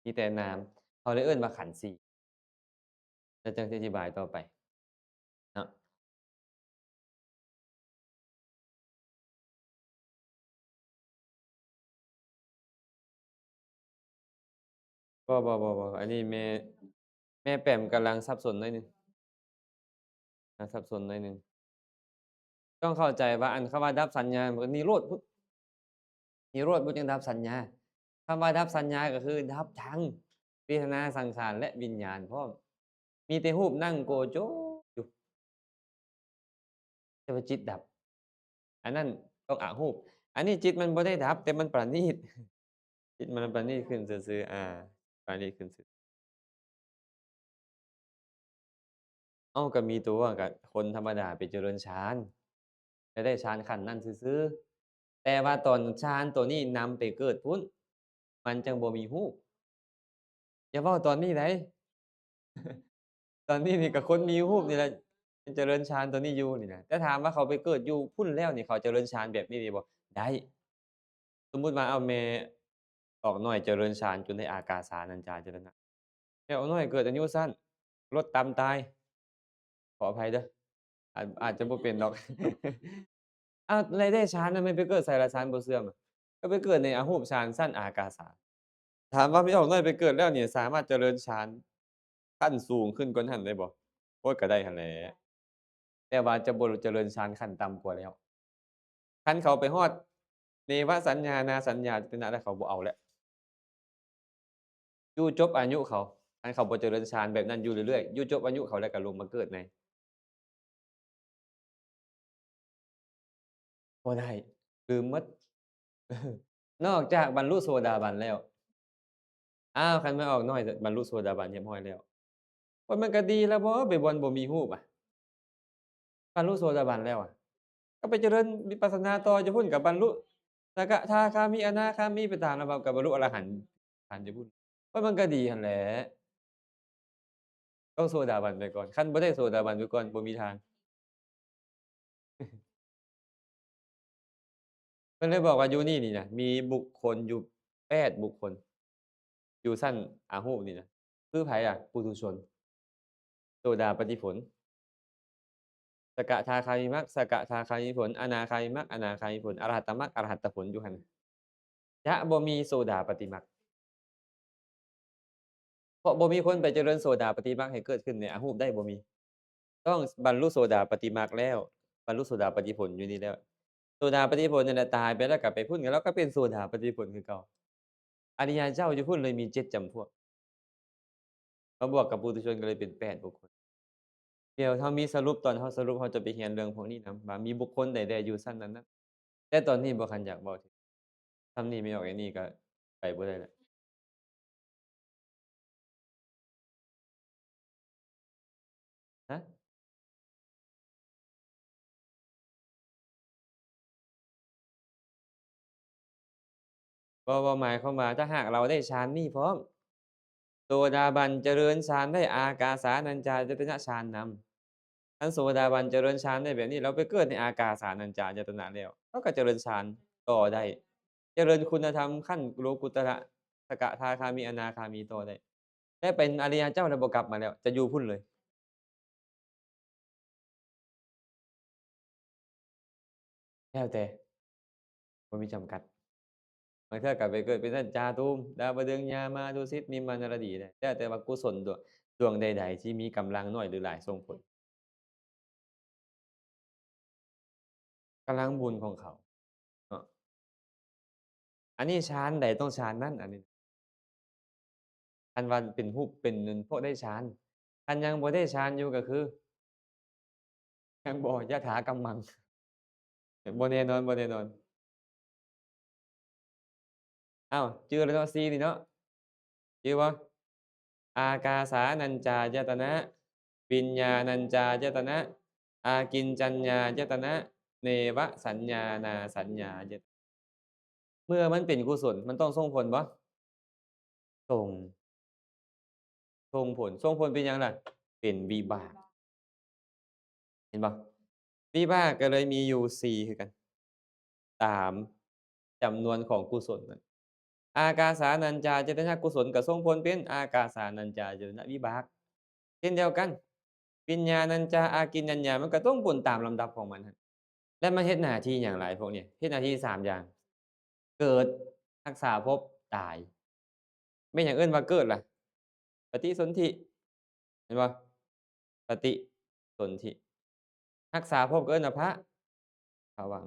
ມີແຕ່ນາມ ເຂົາເລີຍເອີ້ນວ່າຂັນສີ່ ແລ້ວຈັ່ງຊິອະທິບາຍຕໍ່ໄປເນາະ. ບໍ່ ບໍ່ ບໍ່ ບໍ່ ອັນນີ້ແມ່ ແມ່ແປມກຳລັງສັບສົນໜ້ອຍໜຶ່ງ ອາ ສັບສົນໜ້ອຍໜຶ່ງ. ຕ້ອງເຂົ້າໃຈວ່າ ອັນຄຳວ່າດັບສັນຍາ ມັນກໍນິໂຣດພຸ້ນ ນິໂຣດພຸ້ນຈຶ່ງດັບສັນຍາ. ຄຳວ່າດັບສັນຍາກໍຄືດັບທັງເວທະນາ ສັງຂານ ແລະ ວິນຍານພ້ອມ. ມີແຕ່ຮູບນັ່ງໂກໂຈຢູ່ ແຕ່ວ່າຈິດດັບ ອັນນັ້ນຕ້ອງອະຮູບ. ອັນນີ້ຈິດມັນບໍ່ໄດ້ດັບ ແຕ່ມັນປະນີດ ຈິດມັນປະນີດຂຶ້ນຊື່ໆ ອາ ປະນີດຂຶ້ນຊື່. ເອົ້າ ກໍມີຕົວ ກໍຄົນທຳມະດາໄປຈະເລີນຊານ ໄປໄດ້ຊານຂັ້ນນັ້ນຊື່ໆ ແຕ່ວ່າຕອນຊານຕົວນີ້ນຳໄປເກີດພຸ້ນ ມັນຈັ່ງບໍ່ມີຮູບ. ຢ່າເວົ້າຕອນນີ້ໃດ໋ ຕອນນີ້ນີ້ກໍຄົນມີຮູບນີ້ແຫຼະ ຈະເລີນຊານຕົວນີ້ຢູ່ນີ້ນະ. ແຕ່ຖາມວ່າເຂົາໄປເກີດຢູ່ພຸ້ນແລ້ວນີ້ ເຂົາຈະເລີນຊານແບບນີ້ໄດ້ບໍ່? ໄດ້. ສົມມຸດວ່າ ເອົາ ແມ່ອອກນ້ອຍຈະເລີນຊານຈົນໄດ້ອາກາສານັນຈາຈະລະນະ ແມ່ອອກນ້ອຍເກີດອາຍຸສັ້ນ ລົດຕຳຕາຍ ຂໍອະໄພເດີ ອາດ ອາດຈະບໍ່ເປັນດອກ. ອ້າວ ໄດ້ ໄດ້ຊານນັ້ນ ແມ່ນໄປເກີດໃສລະ? ຊານບໍ່ເສື່ອມ ກໍໄປເກີດໃນອະຮູບຊານຊັ້ນອາກາສາ. ຖາມວ່າແມ່ອອກນ້ອຍໄປເກີດແລ້ວນີ້ ສາມາດຈະເລີນຊານຂັ້ນສູງຂຶ້ນກວ່ານັ້ນໄດ້ບໍ່? ໂອ້ຍ ກໍໄດ້ຫັ້ນແຫຼະ ແຕ່ວ່າຈະບໍ່ຈະເລີນຊານຂັ້ນຕ່ຳກວ່າແລ້ວ. ຄັນເຂົາໄປຮອດເນວະສັນຍານາສັນຍາຍະຕະນະແລ້ວ ເຂົາບໍ່ເອົາແລ້ວ ຢູ່ຈົບອາຍຸເຂົາ. ຄັນເຂົາບໍ່ຈະເລີນຊານແບບນັ້ນຢູ່ເລື້ອຍໆ ຢູ່ຈົບອາຍຸເຂົາແລ້ວກໍລົງມາເກີດໃໝ່ ບໍ່ໄດ້ ລືມໝົດ. ນອກຈາກບັນລຸໂສດາບັນແລ້ວ ອ້າວ ຄັນແມ່ນອອກນ້ອຍບັນລຸໂສດາບັນຮຽບຮ້ອຍແລ້ວ ໂອ້ຍ ມັນກໍດີແລ້ວບໍ່ ໄປບ່ອນບໍ່ມີຮູບອະ ບັນລຸໂສດາບັນແລ້ວອະ ກໍໄປຈະເລີນວິປັດສະນາຕໍ່ຢູ່ພຸ້ນ ກໍບັນລຸສະກະທາຄາມີ ອະນາຄາມີ ໄປຕາມລຳດັບ ກໍບັນລຸອະລະຫັນ ຫັນຢູ່ພຸ້ນ ໂອ້ຍ ມັນກໍດີຫັ້ນແຫຼະ. ຕ້ອງໂສດາບັນໄປກ່ອນ ຄັນບໍ່ໄດ້ໂສດາບັນໄປກ່ອນ ບໍ່ມີທາງ. ເພິ່ນເລີຍບອກວ່າຢູ່ນີ້ນີ້ນະ ມີບຸກຄົນຢູ່ແປດບຸກຄົນ ຢູ່ຊັ້ນອາຮູບນີ້ນະ ຄືໃຜລະ? ປຸຖຸຊົນ ໂສດາປັດຕິຜົນ ສະກະທາຄາມີມັກ ສະກະທາຄາມີຜົນ ອະນາຄາມີມັກ ອະນາຄາມີຜົນ ອະລະຫັດຕະມັກ ອະລະຫັດຕະຜົນ ຢູ່ຫັ້ນ ຈະບໍ່ມີໂສດາປັດຕິມັກ ເພາະບໍ່ມີຄົນໄປຈະເລີນໂສດາປັດຕິມັກໃຫ້ເກີດຂຶ້ນໃນອະຮູບໄດ້ ບໍ່ມີ. ຕ້ອງບັນລຸໂສດາປັດຕິມັກແລ້ວ ບັນລຸໂສດາປັດຕິຜົນຢູ່ນີ້ແລ້ວ ໂສດາປັດຕິຜົນນັ້ນແຫຼະ ຕາຍໄປແລ້ວກໍໄປພຸ້ນ ແລ້ວກໍເປັນໂສດາປັດຕິຜົນຄືເກົ່າ. ອະລິຍະເຈົ້າຢູ່ພຸ້ນເລີຍມີເຈັດຈຳພວກ ມາບວກກັບປຸຖຸຊົນກໍເລີຍເປັນແປດບຸກຄົນ. ດຽວເຮົາມີສະຫຼຸບ ຕອນເຮົາສະຫຼຸບ ເຮົາຈະໄປຮຽນເລື່ອງພວກນີ້ນຳ ວ່າມີບຸກຄົນໃດແດ່ຢູ່ຊັ້ນນັ້ນນະ ແຕ່ຕອນນີ້ບໍ່ຄັນຢາກເວົ້າເຖິງ ຊ່ຳນີ້ແມ່ອອກໄອ້ນີ້ກໍໄປບໍ່ໄດ້ແລ້ວ. ຮະ? ບໍ່ ບໍ່ໝາຍຄວາມວ່າ ຖ້າຫາກເຮົາໄດ້ຊານນີ້ພ້ອມ ໂສດາບັນຈະເລີນຊານໄດ້ອາກາສານັນຈາຍະຕະນະຊານນຳ. ຄັນໂສດາບັນຈະເລີນຊານໄດ້ແບບນີ້ ເຮົາໄປເກີດໃນອາກາສານັນຈາຍະຕະນະແລ້ວ ເຮົາກໍຈະເລີນຊານຕໍ່ໄດ້ ຈະເລີນຄຸນນະທຳຂັ້ນໂລກຸດຕະລະ ສະກະທາຄາມີ ອະນາຄາມີຕໍ່ໄດ້ ແລະ ເປັນອະລິຍະເຈົ້າແລ້ວບໍ່ກັບມາແລ້ວ ຈະຢູ່ພຸ້ນເລີຍ. ແລ້ວແຕ່ ບໍ່ມີຈຳກັດ. ບາງເທື່ອກໍໄປເກີດເປັນຊັ້ນຈາຕຸມ ດາວະດຶງ ຍາມາ ດຸສິດ ນິມມານະລະດີ ແລ້ວແຕ່ວ່າກຸສົນດວງ ດວງໃດໆທີ່ມີກຳລັງໜ້ອຍຫຼືຫຼາຍສົ່ງຜົນ ກຳລັງບຸນຂອງເຂົາເນາະ. ອັນນີ້ຊານໃດຕ້ອງຊານນັ້ນ ອັນນີ້ ຄັນວ່າເປັນຮູບເປັນພວກໄດ້ຊານ ຄັນຍັງບໍ່ໄດ້ຊານຢູ່ກໍຄື ຍັງບໍ່ ຍະຖາກຳມັງ ບໍ່ແນ່ນອນ ບໍ່ແນ່ນອນ. ອ້າວ ຈື່ແລ້ວເນາະ ສີ່ນີ້ເນາະ ຈື່ບໍ່? ອາກາສານັນຈາຍະຕະນະ ວິນຍານັນຈາຍະຕະນະ ອາກິນຈັນຍາຍະຕະນະ ເນວະສັນຍານາສັນຍາຍະຕະນະ. ເມື່ອມັນເປັນກຸສົນ ມັນຕ້ອງສົ່ງຜົນບໍ່? ສົ່ງ ສົ່ງຜົນ ສົ່ງຜົນເປັນຫຍັງລະ? ເປັນວິບາກ ເຫັນບໍ່? ວິບາກກໍເລີຍມີຢູ່ສີ່ຄືກັນ ຕາມຈຳນວນຂອງກຸສົນນັ້ນ. ອາກາສານັນຈາຍະຕະນະ ກຸສົນກໍສົ່ງຜົນເປັນອາກາສານັນຈາຍະຕະນະວິບາກ ເຊັ່ນດຽວກັນ ວິນຍານັນຈາອາກິນຈັນຍາ ມັນກໍສົ່ງຜົນຕາມລຳດັບຂອງມັນຫັ້ນ. ແລ້ວມັນເຮັດໜ້າທີ່ຫຍັງຫຼາຍພວກນີ້? ເຮັດໜ້າທີ່ສາມຢ່າງ ເກີດ ຮັກສາພົບ ຕາຍ. ແມ່ນຫຍັງເອີ້ນວ່າເກີດລະ? ປະຕິສົນທິ ເຫັນບໍ່? ປະຕິສົນທິ. ຮັກສາພົບກໍເອີ້ນວ່າພະ ພະວັງ.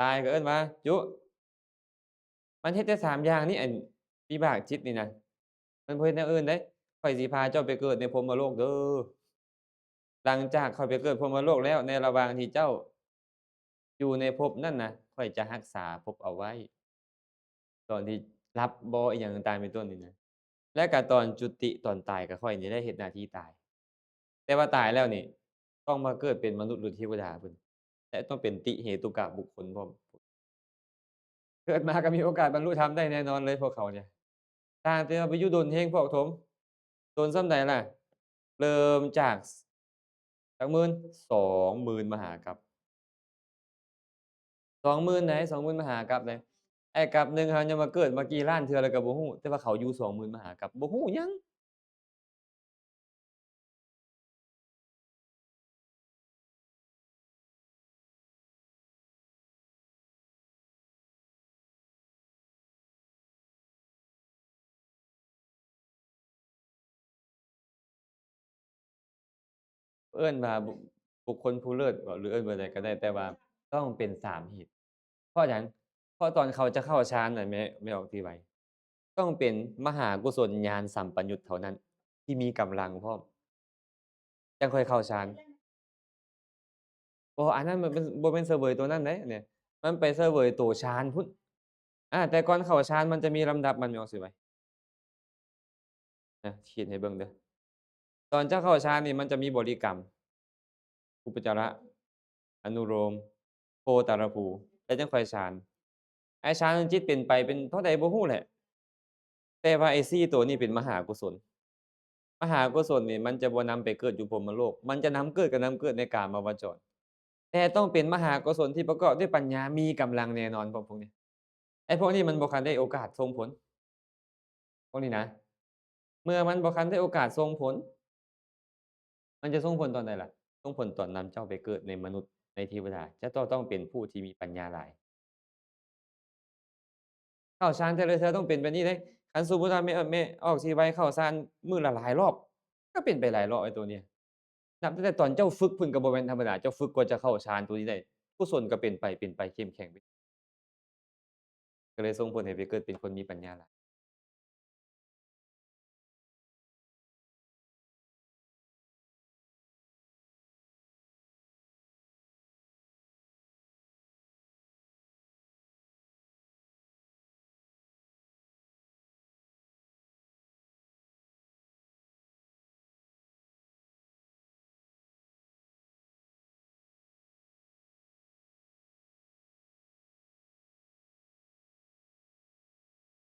ຕາຍກໍເອີ້ນວ່າຈຸ. ມັນເຮັດແຕ່ສາມຢ່າງນີ້ ອັນວິບາກຈິດນີ້ນະ ມັນບໍ່ເຮັດແນວອື່ນເດ້. ຂ້ອຍຊິພາເຈົ້າໄປເກີດໃນພົມມະໂລກເດີ້. ຫຼັງຈາກຂ້ອຍໄປເກີດພົມມະໂລກແລ້ວ ໃນລະຫວ່າງທີ່ເຈົ້າຢູ່ໃນພົບນັ້ນນະ ຂ້ອຍຈະຮັກສາພົບເອົາໄວ້ ຕອນທີ່ຫຼັບບໍ ອີ່ຫຍັງຕ່າງໆເປັນຕົ້ນນີ້ນະ ແລະກະຕອນຈຸຕິ ຕອນຕາຍ ກະຂ້ອຍນີ້ແຫຼະເຮັດໜ້າທີ່ຕາຍ. ແຕ່ວ່າຕາຍແລ້ວນີ້ ຕ້ອງມາເກີດເປັນມະນຸດ ຫຼື ເທວະດາພຸ້ນ ແລະ ຕ້ອງເປັນຕິເຫຕຸກະບຸກຄົນພ້ອມ. ເກີດມາກໍມີໂອກາດບັນລຸທຳໄດ້ແນ່ນອນເລີຍພວກເຂົານີ້. ຕ່າງແຕ່ວ່າໄປຢູ່ດົນແຮງພວກໂທມ. ດົນສ່ຳໃດລະ? ເລີ່ມຈາກຈັກໝື່ນ? ສອງໝື່ນມະຫາກັບ. ສອງໝື່ນໃດ໋ ສອງໝື່ນມະຫາກັບໃດ໋. ໄອ້ກັບໜຶ່ງເຮົາຍັງວ່າເກີດມາກີ່ລ້ານເທື່ອແລ້ວກໍບໍ່ຮູ້, ແຕ່ວ່າເຂົາຢູ່ສອງໝື່ນມະຫາກັບ ບໍ່ຮູ້ຫຍັງ. ເອີ້ນວ່າບຸ ບຸກຄົນຜູ້ເລີດບໍ ຫຼື ເອີ້ນວ່າໃດກໍໄດ້ ແຕ່ວ່າຕ້ອງເປັນສາມເຫດ. ເພາະຫຍັງ? ເພາະຕອນເຂົາຈະເຂົ້າຊານນະ ແມ່ ແມ່ອອກທີ່ໄວ ຕ້ອງເປັນມະຫາກຸສົນຍານສຳປະຍຸດເທົ່ານັ້ນ ທີ່ມີກຳລັງພ້ອມ ຈັ່ງຄ່ອຍເຂົ້າฌານ. ບໍ່ ອັນນັ້ນມັນເປັນ ບໍ່ແມ່ນເສວຍຕົວນັ້ນເດ້ ອັນນີ້ ມັນໄປເສວຍໂຕฌານພຸ້ນ. ອາ ແຕ່ກ່ອນເຂົ້າฌານມັນຈະມີລຳດັບມັນ ແມ່ນອອກຊິໄວ ນະ ຂີດໃຫ້ເບິ່ງເດີ້. ຕອນເຈົ້າເຂົ້າฌານນີ້ມັນຈະມີບໍລິກຳ ອຸປະຈາລະ ອະນຸໂລມ ໂຄຕາລະພູ ແລ້ວຈັ່ງຄ່ອຍฌານ. ໄອ້ฌານຈິດເປັນໄປເປັນເທົ່າໃດບໍ່ຮູ້ແຫຼະ ແຕ່ວ່າໄອ້ສີ່ໂຕນີ້ເປັນມະຫາກຸສົນ. ມະຫາກຸສົນນີ້ມັນຈະບໍ່ນຳໄປເກີດຢູ່ພົມມະໂລກ ມັນຈະນຳເກີດ ກໍນຳເກີດໃນກາມະວະຈອນ ແຕ່ຕ້ອງເປັນມະຫາກຸສົນທີ່ປະກອບດ້ວຍປັນຍາ ມີກຳລັງແນ່ນອນ. ພວກ ພວກນີ້ ໄອ້ພວກນີ້ມັນບໍ່ທັນໄດ້ໂອກາດສົ່ງຜົນ ພວກນີ້ນະ ເມື່ອມັນບໍ່ທັນໄດ້ໂອກາດສົ່ງຜົນ ມັນຈະສົ່ງຜົນຕອນໃດລະ? ສົ່ງຜົນຕອນນຳເຈົ້າໄປເກີດໃນມະນຸດ ໃນເທວະດາ ເຈົ້າຕ້ອງເປັນຜູ້ທີ່ມີປັນຍາຫຼາຍ. ເຂົ້າຊານແຕ່ລະເທື່ອຕ້ອງເປັນແບບນີ້ເດ້. ຄັນສົມມຸດວ່າແມ່ ແມ່ອອກຊີໄວເຂົ້າຊານມື້ລະຫຼາຍລອບ ກໍເປັນໄປຫຼາຍລອບ ໄອ້ໂຕນີ້ ນັບຕັ້ງແຕ່ຕອນເຈົ້າຝຶກພຸ້ນກໍບໍ່ແມ່ນທຳມະດາ. ເຈົ້າຝຶກກວ່າຈະເຂົ້າຊານໂຕນີ້ໄດ້ ກຸສົນກໍເປັນໄປ ເປັນໄປ ເຂັ້ມແຂງໄປ ກໍເລີຍສົ່ງຜົນໃຫ້ໄປເກີດເປັນຄົນມີປັນຍາຫຼາຍ.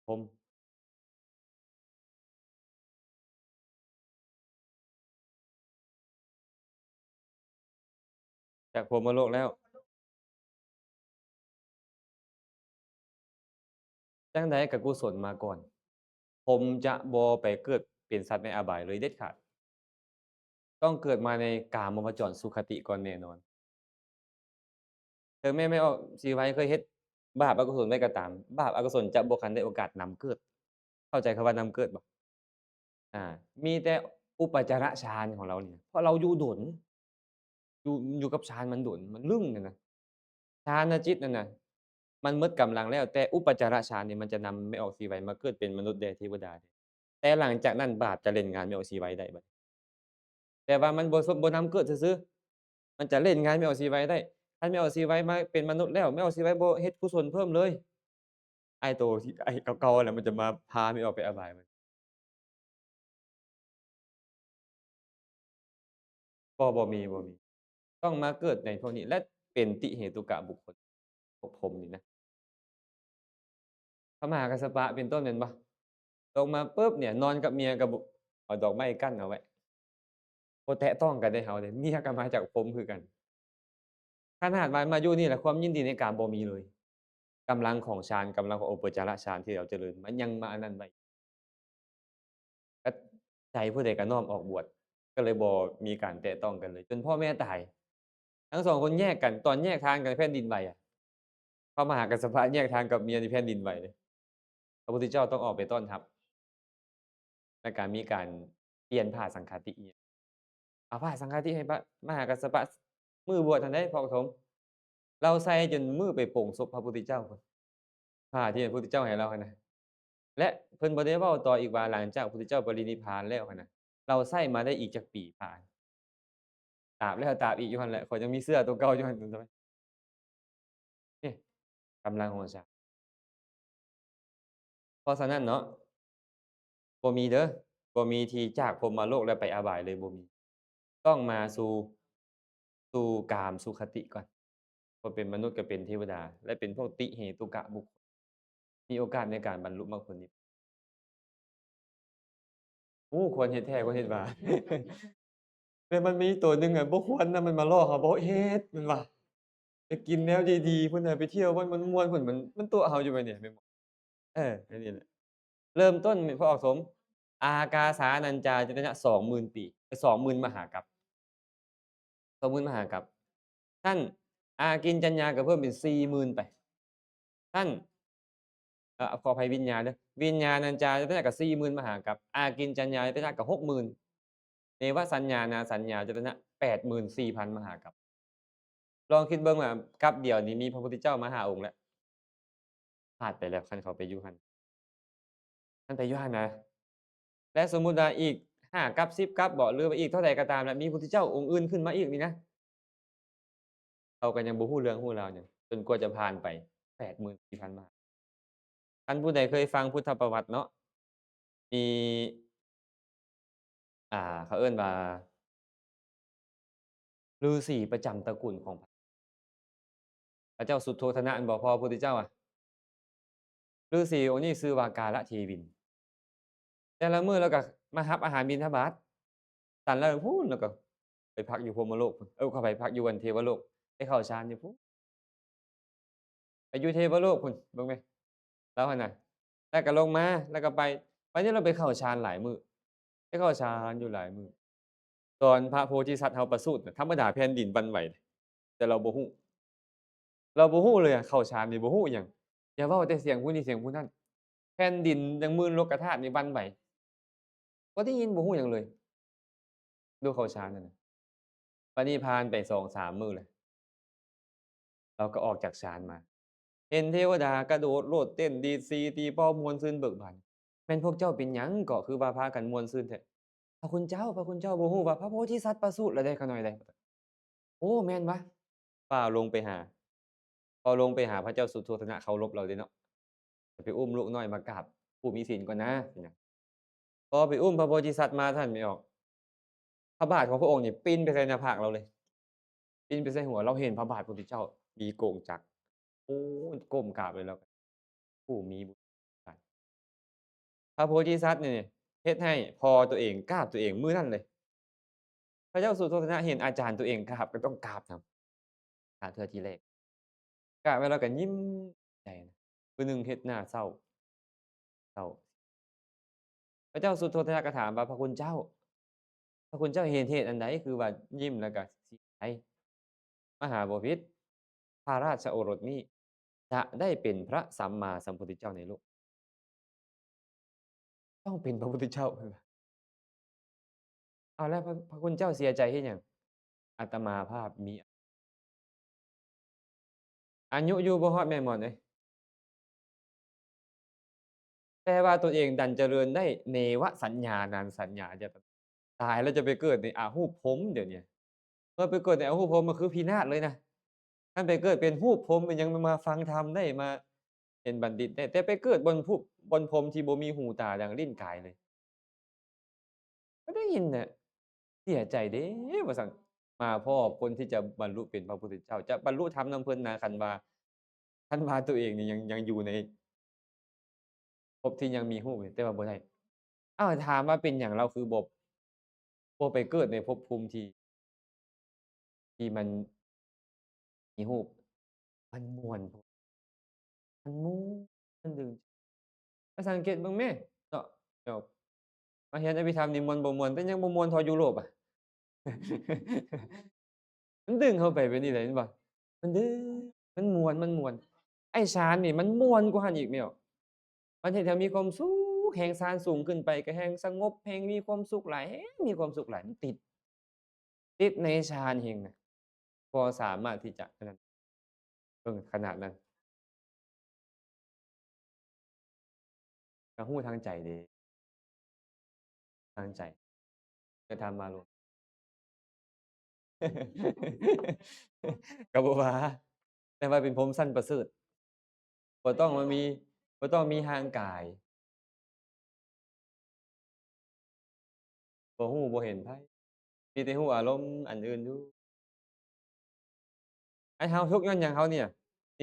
ພົມ ຈາກພົມມະໂລກແລ້ວ ຈັ່ງໃດກໍກຸສົນມາກ່ອນ. ພົມຈະບໍ່ໄປເກີດເປັນສັດໃນອະບາຍເລີຍເດັດຂາດ. ຕ້ອງເກີດມາໃນກາມະວະຈອນສຸຄະຕິກ່ອນແນ່ນອນ. ເຖິງແມ່ນແມ່ອອກຊີໄວເຄີຍເຮັດບາບອະກຸສົນໄວ້ກໍຕາມ, ບາບອະກຸສົນຈະບໍ່ທັນໄດ້ໂອກາດນຳເກີດ. ເຂົ້າໃຈຄຳວ່ານຳເກີດບໍ່? ອາ ມີແຕ່ອຸປະຈາລະຊານຂອງລາວນີ້ ເພາະລາວຢູ່ດົນ ຢູ່ ຢູ່ກັບຊານມັນດົນ ມັນລຶ້ງຫັ້ນນະ. ຊານນະຈິດນັ້ນນະ ມັນໝົດກຳລັງແລ້ວ, ແຕ່ອຸປະຈາລະຊານນີ້ມັນຈະນຳແມ່ອອກຊີໄວມາເກີດເປັນມະນຸດແດ່ ເທວະດາແດ່. ແຕ່ຫຼັງຈາກນັ້ນບາບຈະຫຼິ້ນງານແມ່ອອກຊີໄວໄດ້ບັດ. ແຕ່ວ່າມັນບໍ່ ບໍ່ນຳເກີດຊື່ໆ ມັນຈະຫຼິ້ນງານແມ່ອອກຊີໄວໄດ້. ຄັນແມ່ອອກຊີໄວມາເປັນມະນຸດແລ້ວ ແມ່ອອກຊີໄວບໍ່ເຮັດກຸສົນເພີ່ມເລີຍ, ໄອ້ໂຕທີ່ ໄອ້ເກົ່າໆນັ້ນ ມັນຈະມາພາແມ່ອອກໄປອະບາຍ. ບໍ່ ບໍ່ມີ ບໍ່ມີ. ຕ້ອງມາເກີດໃນພວກນີ້ ແລະ ເປັນຕິເຫຕຸກະບຸກຄົນ ພວກພົມນີ້ນະ. ພະມະຫາກັດສະປະເປັນຕົ້ນແມ່ນບໍ່? ຕົກມາປຶບນີ້ ນອນກັບເມຍກໍບໍ່ ເອົາດອກໄມ້ກັ້ນເອົາໄວ້ ບໍ່ແຕະຕ້ອງກັນເດ້ເຮົາເດ້. ເມຍກໍມາຈາກພົມຄືກັນ. ຂະໜາດວ່າມາຢູ່ນີ້ລະ ຄວາມຍິນດີໃນກາມບໍ່ມີເລີຍ. ກຳລັງຂອງຊານ ກຳລັງຂອງອຸປະຈາລະຊານທີ່ເຮົາຈະເລີນ ມັນຍັງມາອັນນັ້ນໄວ້. ກໍໃຈຜູ້ໃດກໍນ້ອມອອກບວດ ກໍເລີຍບໍ່ມີການແຕະຕ້ອງກັນເລີຍ ຈົນພໍ່ແມ່ຕາຍ. ທັງສອງຄົນແຍກກັນ ຕອນແຍກທາງກັນແຜ່ນດິນໄຫວອະ. ພະມະຫາກັດສະປະແຍກທາງກັບເມຍນີ້ແຜ່ນດິນໄຫວເດ້. ພະພຸດທະເຈົ້າຕ້ອງອອກໄປຕ້ອນຮັບ ແລ້ວກໍມີການປ່ຽນຜ້າສັງຄະຕິອີກ. ເອົາຜ້າສັງຄະຕິໃຫ້ພະມະຫາກັດສະປະ ມື້ບວດຫັ້ນໃດ໋ ພໍ່ປະຖົມ ລາວໃສ່ຈົນມື້ໄປປົງສົບພະພຸດທະເຈົ້າພຸ້ນ ຜ້າທີ່ພະພຸດທະເຈົ້າໃຫ້ລາວຫັ້ນນະ. ແລະ ເພິ່ນບໍ່ໄດ້ເວົ້າຕໍ່ອີກວ່າ ຫຼັງຈາກພະພຸດທະເຈົ້າປະລິນິບພານແລ້ວຫັ້ນນະ ລາວໃຊ້ມາໄດ້ອີກຈັກປີຜ້າ? ຕາບແລ້ວຕາບອີກຢູ່ຫັ້ນແຫຼະ ຂ້ອຍຍັງມີເສື້ອໂຕເກົ່າຢູ່ຫັ້ນ. ນີ້ ກຳລັງຂອງຊານ. ເພາະສະນັ້ນເນາະ ບໍ່ມີເດີ ບໍ່ມີທີ່ຈາກພົມມະໂລກແລ້ວໄປອະບາຍເລີຍ ບໍ່ມີ. ຕ້ອງມາສູ່ ສູ່ກາມສຸຄະຕິກ່ອນ. ພໍເປັນມະນຸດກໍເປັນເທວະດາ ແລະ ເປັນພວກຕິເຫຕຸກະບຸກຄົນ ມີໂອກາດໃນການບັນລຸມັກຜົນນິບພານ. ໂອ້ ຄວນເຮັດແທ້ ຄວນເຮັດວ່າ ແຕ່ມັນມີໂຕໜຶ່ງອະ ບໍ່ຄວນນະ ມັນມາຫຼອກເຮົາ ບໍ່ເຮັດ ມັນວ່າ ໄປກິນແນວດີໆ ພຸ້ນນະ ໄປທ່ຽວບ່ອນມ່ວນໆ ພຸ້ນ ມັນ ມັນຕົວະເຮົາຢູ່ໄປນີ້ ແມ່ນບໍ່? ເອີ ອັນນີ້ແຫຼະ ເລີ່ມຕົ້ນ ພໍ່ປະຖົມ ອາກາສານັນຈາຍະຕະນະ ສອງໝື່ນປີ ເອີ ສອງໝື່ນມະຫາກັບ ສອງໝື່ນມະຫາກັບ. ທ່ານ ອາກິນຈັນຍາກໍເພີ່ມເປັນສີ່ໝື່ນໄປ. ທ່ານ ເອີ ຂໍອະໄພ ວິນຍາເດີ ວິນຍານັນຈາຍະຕະນະກໍສີ່ໝື່ນມະຫາກັບ, ອາກິນຈັນຍາຍະຕະນະກໍຫົກໝື່ນ, ເນວະສັນຍານາສັນຍາຍະຕະນະ ແປດໝື່ນສີ່ພັນມະຫາກັບ. ລອງຄິດເບິ່ງວ່າກັບດຽວນີ້ມີພະພຸດທະເຈົ້າມາຫ້າອົງແລ້ວ. ພາດໄປແລ້ວ ຄັນເຂົາໄປຢູ່ຫັ້ນ. ມັນໄປຢູ່ຫັ້ນນະ ແລະ ສົມມຸດວ່າອີກຫ້າກັບ ສິບກັບບໍ ຫຼືວ່າອີກເທົ່າໃດກໍຕາມລະ ມີພຸດທະເຈົ້າອົງອື່ນຂຶ້ນມາອີກນີ້ນະ ເຂົາກໍຍັງບໍ່ຮູ້ເລື່ອງຮູ້ລາວຫຍັງ ຈົນກວ່າຈະຜ່ານໄປແປດໝື່ນປີຜ່ານມາ. ຄັນຜູ້ໃດເຄີຍຟັງພຸດທະປະຫວັດເນາະ ມີ ອ່າ ເຂົາເອີ້ນວ່າ ລືສີປະຈຳຕະກຸນຂອງພະເຈົ້າສຸດໂທທະນະ ແມ່ນບໍ່ ພໍ່ພຸດທະເຈົ້າອະ? ລືສີອົງນີ້ຊື່ວ່າກາລະເທວິນ. ແຕ່ລະມື້ລາວກໍມາຮັບອາຫານບິນທະບາດ ສັນລາວພຸ້ນ ລາວກໍໄປພັກຢູ່ພົມມະໂລກພຸ້ນ ເອີ ຂໍອະໄພ ພັກຢູ່ອັນເທວະໂລກ ໄປເຂົ້າຊານຢູ່ພຸ້ນ ໄປຢູ່ເທວະໂລກພຸ້ນ ເບິ່ງແມ ລາວຫັ້ນນະ ແລ້ວກໍລົງມາ ແລ້ວກໍໄປ ບາດນີ້ລາວໄປເຂົ້າຊານຫຼາຍມື້ ໄປເຂົ້າຊານຢູ່ຫຼາຍມື້ ຕອນພະໂພທິສັດເຮົາປະສູດນະ ທຳມະດາແຜ່ນດິນຫວັ່ນໄຫວ ແຕ່ລາວບໍ່ຮູ້ ລາວບໍ່ຮູ້ເລີຍອະ ເຂົ້າຊານນີ້ບໍ່ຮູ້ຫຍັງ ຢ່າເວົ້າແຕ່ສຽງຜູ້ນີ້ສຽງຜູ້ນັ້ນ ແຜ່ນດິນຍັງໝື່ນໂລກະທາດນີ້ຫວັ່ນໄຫວ ບໍ່ໄດ້ຍິນ ບໍ່ຮູ້ຫຍັງເລີຍ ດູເຂົ້າຊານນັ້ນນະ. ບາດນີ້ຜ່ານໄປສອງສາມມື້ແລ້ວ ລາວກໍອອກຈາກຊານມາ ເຫັນເທວະດາກະໂດດໂລດເຕັ້ນ ດີດສີຕີປ່ອມ ມ່ວນຊື່ນເບີກບານ. ແມ່ນພວກເຈົ້າເປັນຫຍັງເກາະ ຄືວ່າພາກັນມ່ວນຊື່ນແທ້? ພະຄຸນເຈົ້າ ພະຄຸນເຈົ້າບໍ່ຮູ້ວ່າພະໂພທິສັດປະສູດແລ້ວເດ້ ຂ້ານ້ອຍເດ້. ໂອ້ ແມ່ນຫວາ? ຟ້າວລົງໄປຫາ ພໍລົງໄປຫາພະເຈົ້າສຸດໂທທະນະ ເຄົາລົບລາວເດ້ເນາະ ໄປອຸ້ມລູກນ້ອຍມາກາບຜູ້ມີສິນກ່ອນນາ ເປັນຫຍັງ? ພໍໄປອຸ້ມພະໂພທິສັດມາ ທ່ານໄປອອກ ພະບາດຂອງພະອົງນີ້ປິ່ນໄປໃສ່ໜ້າຜາກລາວເລີຍ ປິ່ນໄປໃສ່ຫົວ ລາວເຫັນພະບາດພຸດທະເຈົ້າມີໂກງຈັກ ໂອ້ ກົ້ມກາບເລີຍ ລາວກໍຜູ້ມີບຸນ ພະໂພທິສັດນີ້ເຮັດໃຫ້ພໍ່ຕົວເອງກາບຕົວເອງມື້ນັ້ນເລີຍ. ພະເຈົ້າສຸດໂທທະນະເຫັນອາຈານຕົວເອງກາບ ກໍຕ້ອງກາບນຳ ກາບເທື່ອທີແລກ ກາບແລ້ວລາວກໍຍິ້ມໃຈນະ ຜູ້ໜຶ່ງເຮັດໜ້າເສົ້າ ເສົ້າ. ພະເຈົ້າສຸດໂທທະນະກໍຖາມວ່າ ພະຄຸນເຈົ້າ ພະຄຸນເຈົ້າເຫັນເຫດອັນໃດ ຄືວ່າຍິ້ມແລ້ວກໍເສຍໃຈ? ມະຫາບໍພິດ ພະລາຊະໂອລົດນີ້ຈະໄດ້ເປັນພະສຳມາສຳພຸດທະເຈົ້າໃນໂລກ ຕ້ອງເປັນພະພຸດທະເຈົ້າ ເພິ່ນວ່າ. ເອົາ ແລ້ວພະ ພະຄຸນເຈົ້າເສຍໃຈເຮັດຫຍັງ? ອາດຕະມາພາບມີອາຍຸຢູ່ບໍ່ຮອດແມ່ໝອນເອີຍ ແຕ່ວ່າຕົນເອງດັນຈະເລີນໄດ້ ເນວະສັນຍານັງສັນຍາ ຈະຕາຍແລ້ວຈະໄປເກີດໃນອະຮູບພົມ ດຽວນີ້ ເມື່ອໄປເກີດໃນອະຮູບພົມ ມັນຄືພິນາດເລີຍນະ. ຄັນໄປເກີດເປັນຮູບພົມ ມັນຍັງມາຟັງທຳໄດ້ ມາເຫັນບັນດິດໄດ້ ແຕ່ໄປເກີດບ່ອນພູບ ບ່ອນພົມທີ່ບໍ່ມີຫູຕາດັງລີ້ນກາຍເລີຍ ກໍໄດ້ຍິນນະ ເສຍໃຈເດ້ວ່າຊັ້ນ ມາພໍ້ຄົນທີ່ຈະບັນລຸເປັນພະພຸດທະເຈົ້າ ຈະບັນລຸທຳນຳເພິ່ນນະ ຄັນວ່າ ຄັນວ່າຕົວເອງນີ້ຍັງ ຍັງຢູ່ໃນພົບທີ່ຍັງມີຮູບ ແຕ່ວ່າບໍ່ໄດ້. ອ້າວ ຖາມວ່າເປັນຫຍັງລາວຄືບໍ່ ບໍ່ໄປເກີດໃນພົບພູມທີ່ ທີ່ມັນມີຮູບ? ມັນມ່ວນ ມັນມ່ວນ ມັນດຶງ ມາສັງເກດເບິ່ງແມ້ເນາະ ແບບມາຮຽນອະພິທຳນີ້ມ່ວນບໍ່ມ່ວນ? ແຕ່ຍັງບໍ່ມ່ວນເທົ່າຢູໂຣບອະ ມັນດຶງເຮົາໄປແບບນີ້ແຫຼະ ເຫັນບໍ່? ມັນດຶງ ມັນມ່ວນ ມັນມ່ວນ. ໄອ້ຊານນີ້ມັນມ່ວນກວ່າຫັ້ນອີກແມ່ນບໍ່? ມັນເຮັດໃຫ້ເຮົາມີຄວາມສຸກ ແຮ່ງຊານສູງຂຶ້ນໄປກໍແຮ່ງສະຫງົບ ແຮ່ງມີຄວາມສຸກຫຼາຍ ແຮ່ງມີຄວາມສຸກຫຼາຍ ມັນຕິດ ຕິດໃນຊານແຮ່ງນະ ບໍ່ສາມາດທີ່ຈະອັນນັ້ນ ເບິ່ງຂະໜາດນັ້ນ ກໍຮູ້ທາງໃຈເດ້ ທາງໃຈ ເກີດທຳມາໂລດ ກໍບໍ່ວ່າ ແຕ່ວ່າເປັນພົມຊັ້ນປະເສີດ ບໍ່ຕ້ອງມາມີ ບໍ່ຕ້ອງມີຮ່າງກາຍ ບໍ່ຮູ້ບໍ່ເຫັນໃຜ ມີແຕ່ຮູ້ອາລົມອັນອື່ນຢູ່. ອັນເຮົາທຸກຍ້ອນຫຍັງເຮົານີ້?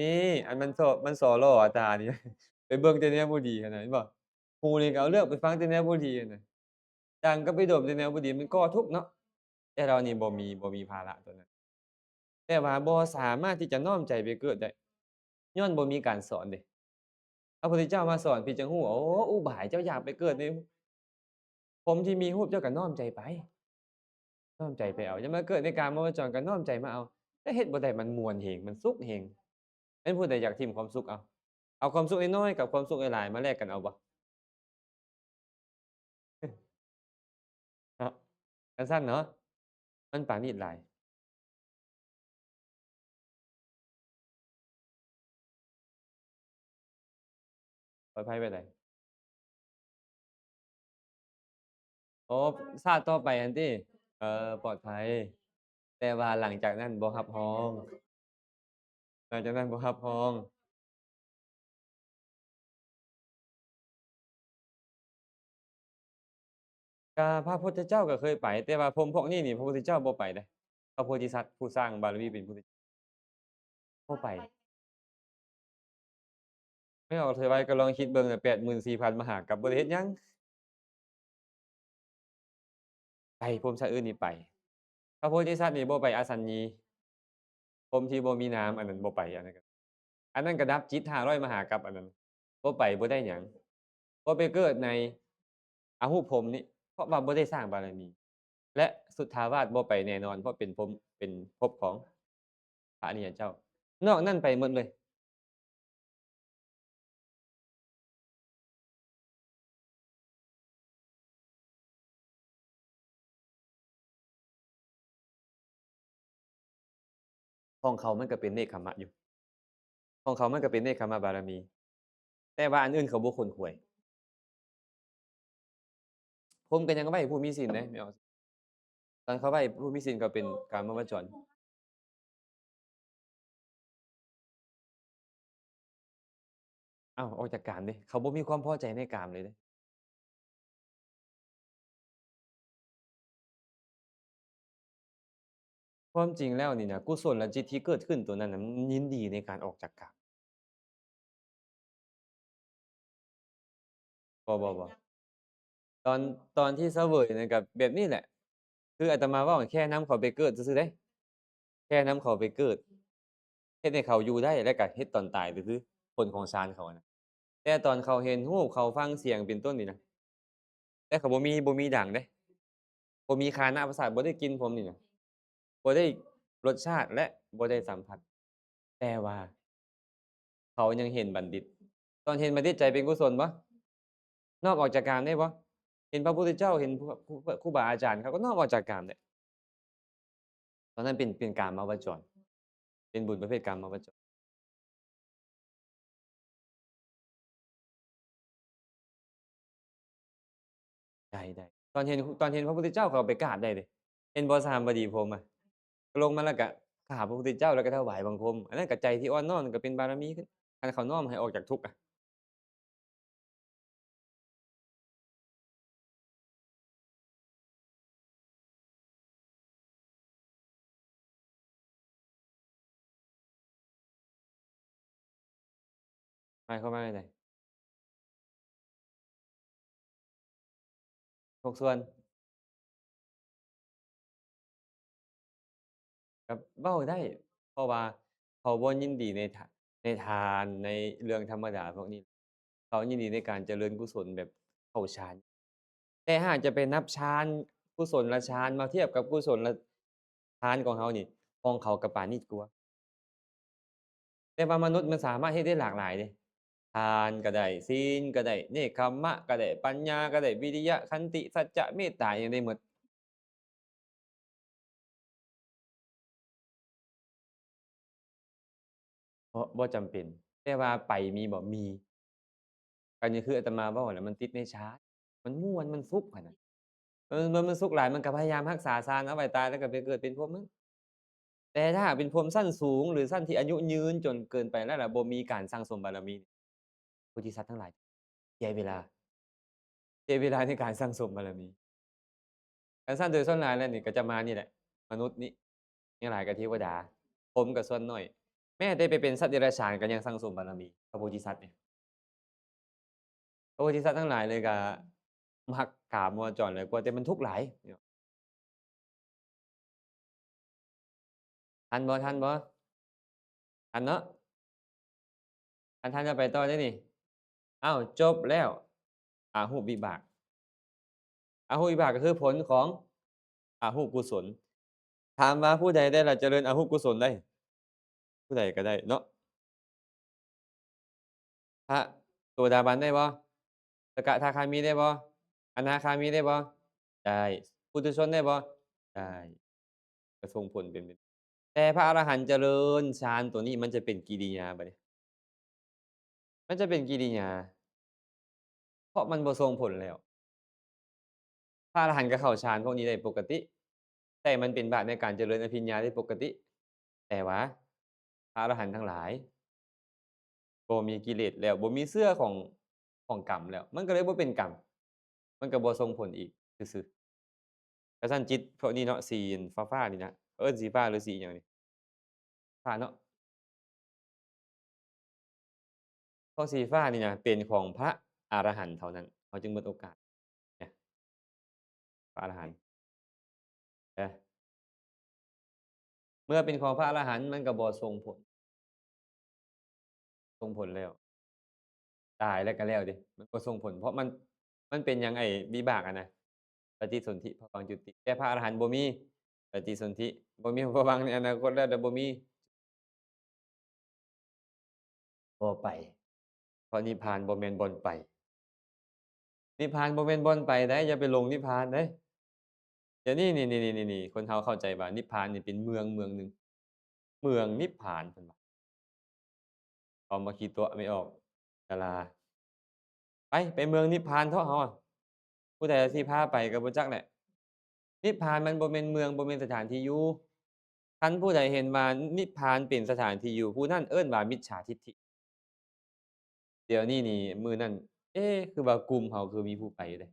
ນີ້ ອັນມັນສໍ ມັນສໍຫຼໍ່ຕານີ້ ໄປເບິ່ງແຕ່ແນວບໍ່ດີຫັ້ນນະ ເຫັນບໍ່? ຫູນີ້ກໍເອົາເລືອກໄປຟັງແຕ່ແນວບໍ່ດີຫັ້ນນະ ດັງກໍໄປດົມແຕ່ແນວບໍ່ດີ ມັນກໍທຸກເນາະ. ແຕ່ເຮົານີ້ບໍ່ມີ ບໍ່ມີພາລະຕົວນັ້ນ ແຕ່ວ່າບໍ່ສາມາດທີ່ຈະນ້ອມໃຈໄປເກີດໄດ້ ຍ້ອນບໍ່ມີການສອນເດ້. ພະພຸດທະເຈົ້າມາສອນ ເພິ່ນຈຶ່ງຮູ້ ໂອ້ ອຸບາຍ ເຈົ້າຢາກໄປເກີດໃນພົມທີ່ມີຮູບ ເຈົ້າກໍນ້ອມໃຈໄປ ນ້ອມໃຈໄປເອົາ. ຢ່າມາເກີດໃນກາມະວະຈອນ ກໍນ້ອມໃຈມາເອົາ. ແຕ່ເຮັດບໍ່ໄດ້ ມັນມ່ວນແຮງ ມັນສຸກແຮງ. ແມ່ນຜູ້ໃດຢາກຖິ້ມຄວາມສຸກ ເອົາ ເອົາຄວາມສຸກນ້ອຍໆກັບຄວາມສຸກຫຼາຍໆມາແລກກັນເອົາບໍ່? ເນາະ ຈັ່ງຊັ້ນເນາະ ມັນປານີດຫຼາຍ. ປອດໄພປານໃດ? ໂອ້ ຊາດຕໍ່ໄປຫັ້ນຕິ? ເອີ ປອດໄພ ແຕ່ວ່າຫຼັງຈາກນັ້ນບໍ່ຮັບຮອງ ຫຼັງຈາກນັ້ນບໍ່ຮັບຮອງ. ກະພະພຸດທະເຈົ້າກະເຄີຍໄປ ແຕ່ວ່າພົມພວກນີ້ນີ້ ພະພຸດທະເຈົ້າບໍ່ໄປເດ້. ພະໂພທິສັດຜູ້ສ້າງບາລະມີເປັນພຸດທະເຈົ້າ ບໍ່ໄປ. ແມ່ອອກເທວາຍກະລອງຄິດເບິ່ງນະ ແປດໝື່ນສີ່ພັນມະຫາກັບ ບໍ່ໄດ້ເຮັດຫຍັງ. ໄປ ພົມສັດອື່ນນີ້ໄປ. ພະໂພທິສັດນີ້ບໍ່ໄປອະສັນຍີ ພົມທີ່ບໍ່ມີນາມ ອັນນັ້ນບໍ່ໄປ. ອັນນັ້ນກະ ອັນນັ້ນກະດັບຈິດຫ້າຮ້ອຍມະຫາກັບ ອັນນັ້ນບໍ່ໄປ ບໍ່ໄດ້ຫຍັງ. ບໍ່ໄປເກີດໃນອະຫຸພົມນີ້ ເພາະວ່າບໍ່ໄດ້ສ້າງບາລະມີ ແລະ ສຸດທາວາດບໍ່ໄປແນ່ນອນ ເພາະເປັນພົມ ເປັນພົບຂອງພະອະລິຍະເຈົ້າ. ນອກນັ້ນໄປໝົດເລີຍ. ຂອງເຂົາມັນກະເປັນເນກຂະມະຢູ່ ຂອງເຂົາມັນກະເປັນເນກຂະມະບາລະມີ ແຕ່ວ່າອັນອື່ນເຂົາບໍ່ຂົນຂວາຍ. ພົມກະຍັງໄຫວ້ຜູ້ມີສິນເດ້ ແມ່ນບໍ່? ຕອນເຂົາໄຫວ້ຜູ້ມີສິນກະເປັນກາມະວະຈອນ. ອ້າວ ອອກຈາກກາມເດ້ ເຂົາບໍ່ມີຄວາມພໍໃຈໃນກາມເລີຍເດ້. ຄວາມຈິງແລ້ວນີ້ນະ ກຸສົນລະຈິດທີ່ເກີດຂຶ້ນໂຕນັ້ນນະ ມັນຍິນດີໃນການອອກຈາກກາມ. ບໍ່ ບໍ່ ບໍ່ ຕອນ ຕອນທີ່ສະເຫວີຍນັ້ນກະແບບນີ້ແຫຼະ ຄືອາດຕະມາເວົ້າ ແຄ່ນຳເຂົາໄປເກີດຊື່ໆເດ້ ແຄ່ນຳເຂົາໄປເກີດ ເຮັດໃຫ້ເຂົາຢູ່ໄດ້ ແລ້ວກະເຮັດຕອນຕາຍ ກໍຄືຜົນຂອງຊານເຂົານະ. ແຕ່ຕອນເຂົາເຫັນຮູບ ເຂົາຟັງສຽງເປັນຕົ້ນນີ້ນະ ແຕ່ເຂົາບໍ່ມີ ບໍ່ມີດັງເດ້ ບໍ່ມີຄານະປະສາດ ບໍ່ໄດ້ກິ່ນຜົມນີ້ນະ ບໍ່ໄດ້ລົດຊາດ ແລະ ບໍ່ໄດ້ສຳຜັດ ແຕ່ວ່າເຂົາຍັງເຫັນບັນດິດ. ຕອນເຫັນບັນດິດໃຈເປັນກຸສົນບໍ່? ນ້ອມອອກຈາກກາມໄດ້ບໍ່? ເຫັນພະພຸດທະເຈົ້າ ເຫັນຄູ ຄູ ຄູບາອາຈານ ເຂົາກໍນ້ອມອອກຈາກກາມໄດ້. ຕອນນັ້ນເປັນ ເປັນກາມະວະຈອນ ເປັນບຸນປະເພດກາມະວະຈອນ. ໄດ້ ໄດ້ ຕອນເຫັນ ຕອນເຫັນພະພຸດທະເຈົ້າ ເຂົາໄປກາບໄດ້ເດ້. ເຫັນບໍ່ ສະຫາບະດີພົມອະ ລົງມາແລ້ວກະກາບພະພຸດທະເຈົ້າ ແລ້ວກະຖວາຍບັງຄົມ. ອັນນັ້ນກະໃຈທີ່ອ່ອນນ້ອມ ກະເປັນບາລະມີຂຶ້ນ. ຄັນເຂົານ້ອມໃຫ້ອອກຈາກທຸກອະ. ໝາຍຄວາມວ່າຈັ່ງໃດ? ທຸກສ່ວນ ກໍເວົ້າໄດ້ ເພາະວ່າເຂົາບໍ່ຍິນດີໃນ ໃນທານ ໃນເລື່ອງທຳມະດາພວກນີ້. ເຂົາຍິນດີໃນການຈະເລີນກຸສົນແບບເຂົ້າຊານ. ແຕ່ຫາກຈະໄປນັບຊານ ກຸສົນລະຊານມາທຽບກັບກຸສົນລະທານຂອງເຮົານີ້ ຂອງເຂົາກະປານີດກວ່າ. ແຕ່ວ່າມະນຸດມັນສາມາດເຮັດໄດ້ຫຼາກຫຼາຍເດ້. ທານກະໄດ້ ສິນກະໄດ້ ເນກຂະມະກະໄດ້ ປັນຍາກະໄດ້ ວິລິຍະ ຂັນຕິ ສັດຈະ ເມດຕາ ຫຍັງໄດ້ໝົດ. ເພາະບໍ່ຈຳເປັນ. ແຕ່ວ່າໄປມີບໍ່? ມີ. ກໍນີ້ຄືອາດຕະມາເວົ້າແຫຼະ ມັນຕິດໃນຊານ ມັນມ່ວນ ມັນສຸກຫັ້ນນະ. ເອີ ມັນ ມັນສຸກຫຼາຍ ມັນກໍພະຍາຍາມຮັກສາຊານເອົາໄວ້ ຕາຍແລ້ວກໍໄປເກີດເປັນພົມ. ແຕ່ຖ້າຫາກເປັນພົມຊັ້ນສູງ ຫຼື ຊັ້ນທີ່ອາຍຸຍືນຈົນເກີນໄປແລ້ວ ແລ້ວບໍ່ມີການສັ່ງສົມບາລະມີ ໂພທິສັດທັງຫຼາຍ ເສຍເວລາ ເສຍເວລາໃນການສັ່ງສົມບາລະມີ. ຄັນຊັ້ນໂດຍສ່ວນຫຼາຍແລ້ວນີ້ກໍຈະມານີ້ແຫຼະ ມະນຸດນີ້ ຍັງຫຼາຍກວ່າເທວະດາ ພົມກໍສ່ວນໜ້ອຍ. ແມ້ແຕ່ໄປເປັນສັດເດຍລະສານກໍຍັງສັ່ງສົມບາລະມີ ພະໂພທິສັດນີ້. ພະໂພທິສັດທັງຫຼາຍເລີຍກໍມັກກາມວະຈອນ ແລ້ວກວ່າແຕ່ມັນທຸກຫຼາຍ. ທັນບໍ່? ທັນບໍ່? ທັນເນາະ? ຄັນທັນກໍໄປຕໍ່ໄດ້ນີ້. ອ້າວ ຈົບແລ້ວ ອະຫຸວິບາກ. ອະຫຸວິບາກກໍຄືຜົນຂອງອະຫຸກຸສົນ. ຖາມວ່າຜູ້ໃດໄດ້ລະຈະເລີນອະຫຸກຸສົນໄດ້? ຜູ້ໃດກໍໄດ້ເນາະ. ພະໂສດາບັນໄດ້ບໍ່? ສະກະທາຄາມີໄດ້ບໍ່? ອະນາຄາມີໄດ້ບໍ່? ໄດ້. ປຸຖຸຊົນໄດ້ບໍ່? ໄດ້. ກະສົ່ງຜົນເປັນ ແຕ່ພະອະລະຫັນຈະເລີນຊານໂຕນີ້ ມັນຈະເປັນກິລິຍາ ບາດນີ້ ມັນຈະເປັນກິລິຍາ ເພາະມັນບໍ່ສົ່ງຜົນແລ້ວ. ພະອະລະຫັນກໍເຂົ້າຊານພວກນີ້ໄດ້ປົກກະຕິ, ແຕ່ມັນເປັນບາດໃນການຈະເລີນອະພິນຍາໄດ້ປົກກະຕິ. ແຕ່ວ່າພະອະລະຫັນທັງຫຼາຍ ບໍ່ມີກິເລດແລ້ວ, ບໍ່ມີເຊື້ອຂອງ ຂອງກຳແລ້ວ, ມັນກໍເລີຍບໍ່ເປັນກຳ, ມັນກໍບໍ່ສົ່ງຜົນອີກຊື່ໆ. ກະຊັ້ນຈິດພວກນີ້ເນາະ, ສີຟ້າໆນີ້ນະ, ເອີ້ນສີຟ້າຫຼືສີຫຍັງນີ້? ຟ້າເນາະ. ພວກສີຟ້ານີ້ນະ ເປັນຂອງພະອະລະຫັນເທົ່ານັ້ນ, ເຮົາຈຶ່ງໝົດໂອກາດ. ພະອະລະຫັນ ເອີ ເມື່ອເປັນຂອງພະອະລະຫັນ ມັນກໍບໍ່ສົ່ງຜົນ, ສົ່ງຜົນແລ້ວ ຕາຍແລ້ວກໍແລ້ວເດ້, ມັນບໍ່ສົ່ງຜົນ, ເພາະມັນ ມັນເປັນຫຍັງ ໄອ້ວິບາກຫັ້ນນະ ປະຕິສົນທິພະວັງຈຸຕິ, ແຕ່ພະອະລະຫັນບໍ່ມີປະຕິສົນທິ, ບໍ່ມີພະວັງໃນອະນາຄົດແລ້ວ, ແລ້ວບໍ່ມີ ບໍ່ໄປ, ເພາະນິບພານບໍ່ແມ່ນບ່ອນໄປ. ນິບພານບໍ່ແມ່ນບ່ອນໄປໃດ, ຢ່າໄປຫຼົງນິບພານເດ້. ດຽວນີ້ ນີ້ໆໆໆ ຄົນເຮົາເຂົ້າໃຈວ່ານິບພານນີ້ເປັນເມືອງເມືອງໜຶ່ງ, ເມືອງນິບພານເພິ່ນວ່າ. ເອົາມາຂີ້ຕົວະໄມ່ອອກ ດາລາ. ໄປ ໄປເມືອງນິບພານເຖາະເຮົາອະ, ຜູ້ໃດຊິພາໄປກໍບໍ່ຈັກແຫຼະ. ນິບພານມັນບໍ່ແມ່ນເມືອງ, ບໍ່ແມ່ນສະຖານທີ່ຢູ່. ຄັນຜູ້ໃດເຫັນວ່ານິບພານເປັນສະຖານທີ່ຢູ່, ຜູ້ນັ້ນເອີ້ນວ່າມິດສາທິດຖິ. ດຽວນີ້ນີ້ ມື້ນັ້ນ ເອ ຄືວ່າກຸ່ມເຮົາຄືມີຜູ້ໄປຢູ່ເດ້,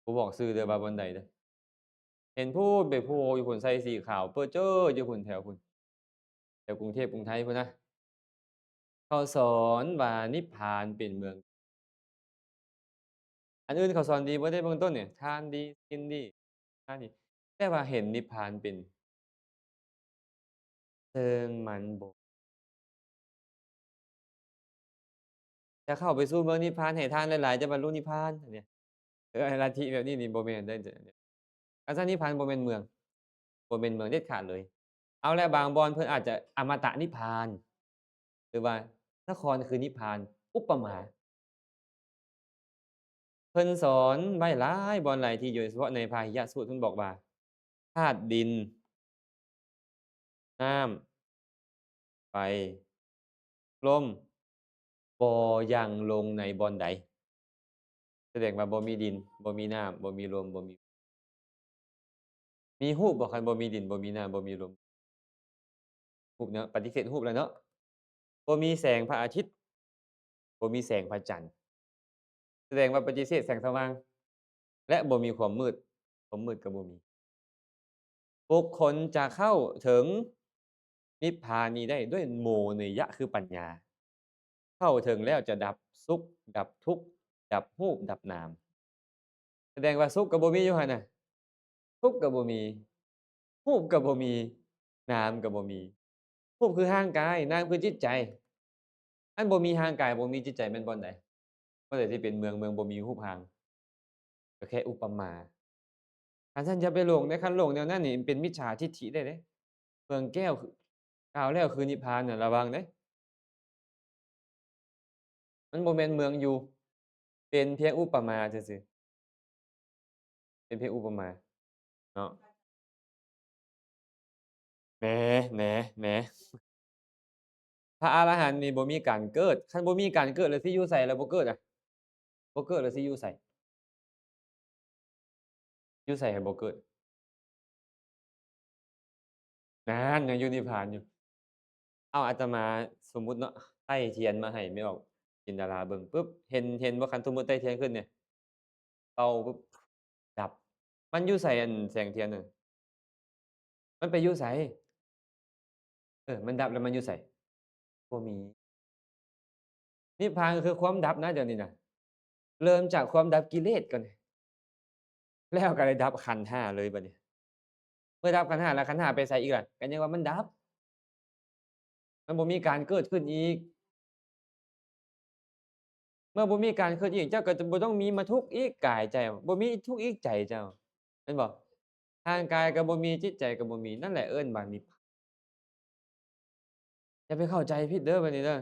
ບໍ່ບອກຊື່ເດີວ່າບ່ອນໃດເດີ. ເຫັນພຸ້ນໄປໂພຢູ່ພຸ້ນ ໃສ່ສີຂາວເປີເຈີຢູ່ພຸ້ນ ແຖວພຸ້ນ ແຖວກຸງເທບກຸງໄທພຸ້ນນະ. ເຂົາສອນວ່ານິບພານເປັນເມືອງ. ອັນອື່ນເຂົາສອນດີເບິດເດ້ເບື້ອງຕົ້ນນີ້, ທານດີ ສິນດີ ທານດີ, ແຕ່ວ່າເຫັນນິບພານເປັນ ເຊິ່ງມັນບໍ່ ຈະເຂົ້າໄປສູ່ເມືອງນິບພານ ໃຫ້ທານຫຼາຍໆ ຈະບັນລຸນິບພານ ອັນນີ້ ເອີ ລັດທິແບບນີ້ນີ້ບໍ່ແມ່ນເດ້. ອາຈານ ນິບພານບໍ່ແມ່ນເມືອງ, ບໍ່ແມ່ນເມືອງເດັດຂາດເລີຍ. ເອົາແລ້ວ ບາງບ່ອນເພິ່ນອາດຈະອະມະຕະນິບພານ ຫຼືວ່ານະຄອນຄືນິບພານ ອຸປະມາ. ເພິ່ນສອນໄວ້ຫຼາຍບ່ອນຫຼາຍທີ່, ໂດຍສະເພາະໃນພາຫິຍະສູດ ເພິ່ນບອກວ່າ ທາດດິນ ນ້ຳ ໄຟ ລົມ ບໍ່ຢັ້ງລົງໃນບ່ອນໃດ. ສະແດງວ່າບໍ່ມີດິນ, ບໍ່ມີນ້ຳ, ບໍ່ມີລົມ, ບໍ່ມີ ມີຮູບບໍ່? ຄັນບໍ່ມີດິນ, ບໍ່ມີນ້ຳ, ບໍ່ມີລົມ, ຮູບເນາະ, ປະຕິເສດຮູບແລ້ວເນາະ. ບໍ່ມີແສງພະອາທິດ, ບໍ່ມີແສງພະຈັນ, ສະແດງວ່າປະຕິເສດແສງສະຫວ່າງ ແລະ ບໍ່ມີຄວາມມືດ, ຄວາມມືດກໍບໍ່ມີ. ບຸກຄົນຈະເຂົ້າເຖິງນິບພານນີ້ໄດ້ດ້ວຍໂມນະຍະ ຄືປັນຍາ. ເຂົ້າເຖິງແລ້ວຈະດັບສຸກ, ດັບທຸກ, ດັບຮູບ, ດັບນາມ. ສະແດງວ່າສຸກກໍບໍ່ມີຢູ່ຫັ້ນນະ, ທຸກກໍບໍ່ມີ, ຮູບກໍບໍ່ມີ, ນາມກໍບໍ່ມີ. ຮູບຄືຮ່າງກາຍ, ນາມຄືຈິດໃຈ. ອັນບໍ່ມີຮ່າງກາຍ, ບໍ່ມີຈິດໃຈ ແມ່ນບ່ອນໃດ? ບ່ອນໃດທີ່ເປັນເມືອງ, ເມືອງບໍ່ມີຮູບຮ່າງ? ກໍແຄ່ອຸປະມາ. ຄັນຊັ້ນຢ່າໄປຫຼົງເດ້, ຄັນຫຼົງແນວນັ້ນນີ້ເປັນມິດສາທິດຖິໄດ້ເດ້. ເມືອງແກ້ວ ກ່າວແລ້ວຄືນິບພານນະ, ລະວັງເດ້. ມັນບໍ່ແມ່ນເມືອງຢູ່, ເປັນພຽງອຸປະມາຊື່ໆ, ເປັນພຽງອຸປະມາເນາະ. ແໝ ແໝ ແໝ ພະອະລະຫັນນີ້ບໍ່ມີການເກີດ. ຄັນບໍ່ມີການເກີດແລ້ວຊິຢູ່ໃສລະບໍ່ເກີດອະ? ບໍ່ເກີດແລ້ວຊິຢູ່ໃສ? ຢູ່ໃສໃຫ້ບໍ່ເກີດ? ນານ ຍັງຢູ່ນິບພານຢູ່. ເອົາ ອາດຕະມາສົມມຸດເນາະ, ໄຕ້ທຽນມາໃຫ້ແມ່ອອກຈິນດາລາເບິ່ງປຶບ ເຫັນ ເຫັນບໍ່? ຄັນສົມມຸດໄຕ້ທຽນຂຶ້ນນີ້ ເປົ່າປຶບ ດັບ. ມັນຢູ່ໃສ ອັນແສງທຽນນັ້ນ? ມັນໄປຢູ່ໃສ? ເອີ ມັນດັບແລ້ວມັນຢູ່ໃສ? ບໍ່ມີ. ນິບພານກໍຄືຄວາມດັບນະ ດຽວນີ້ນະ. ເລີ່ມຈາກຄວາມດັບກິເລດກ່ອນ ແລ້ວກໍໄດ້ດັບຂັນຫ້າເລີຍບັດນີ້. ເມື່ອດັບຂັນຫ້າແລ້ວ ຂັນຫ້າໄປໃສອີກລະ? ກໍຍັງວ່າມັນດັບ. ມັນບໍ່ມີການເກີດຂຶ້ນອີກ. ເມື່ອບໍ່ມີການເກີດອີກ ເຈົ້າກໍຈະບໍ່ຕ້ອງມີມາທຸກອີກ ກາຍເຈົ້າ ບໍ່ມີທຸກອີກໃຈເຈົ້າ ແມ່ນບໍ່? ທາງກາຍກໍບໍ່ມີ, ຈິດໃຈກໍບໍ່ມີ, ນັ້ນແຫຼະເອີ້ນວ່ານິບພານ. ຢ່າໄປເຂົ້າໃຈຜິດເດີບັດນີ້ເດີ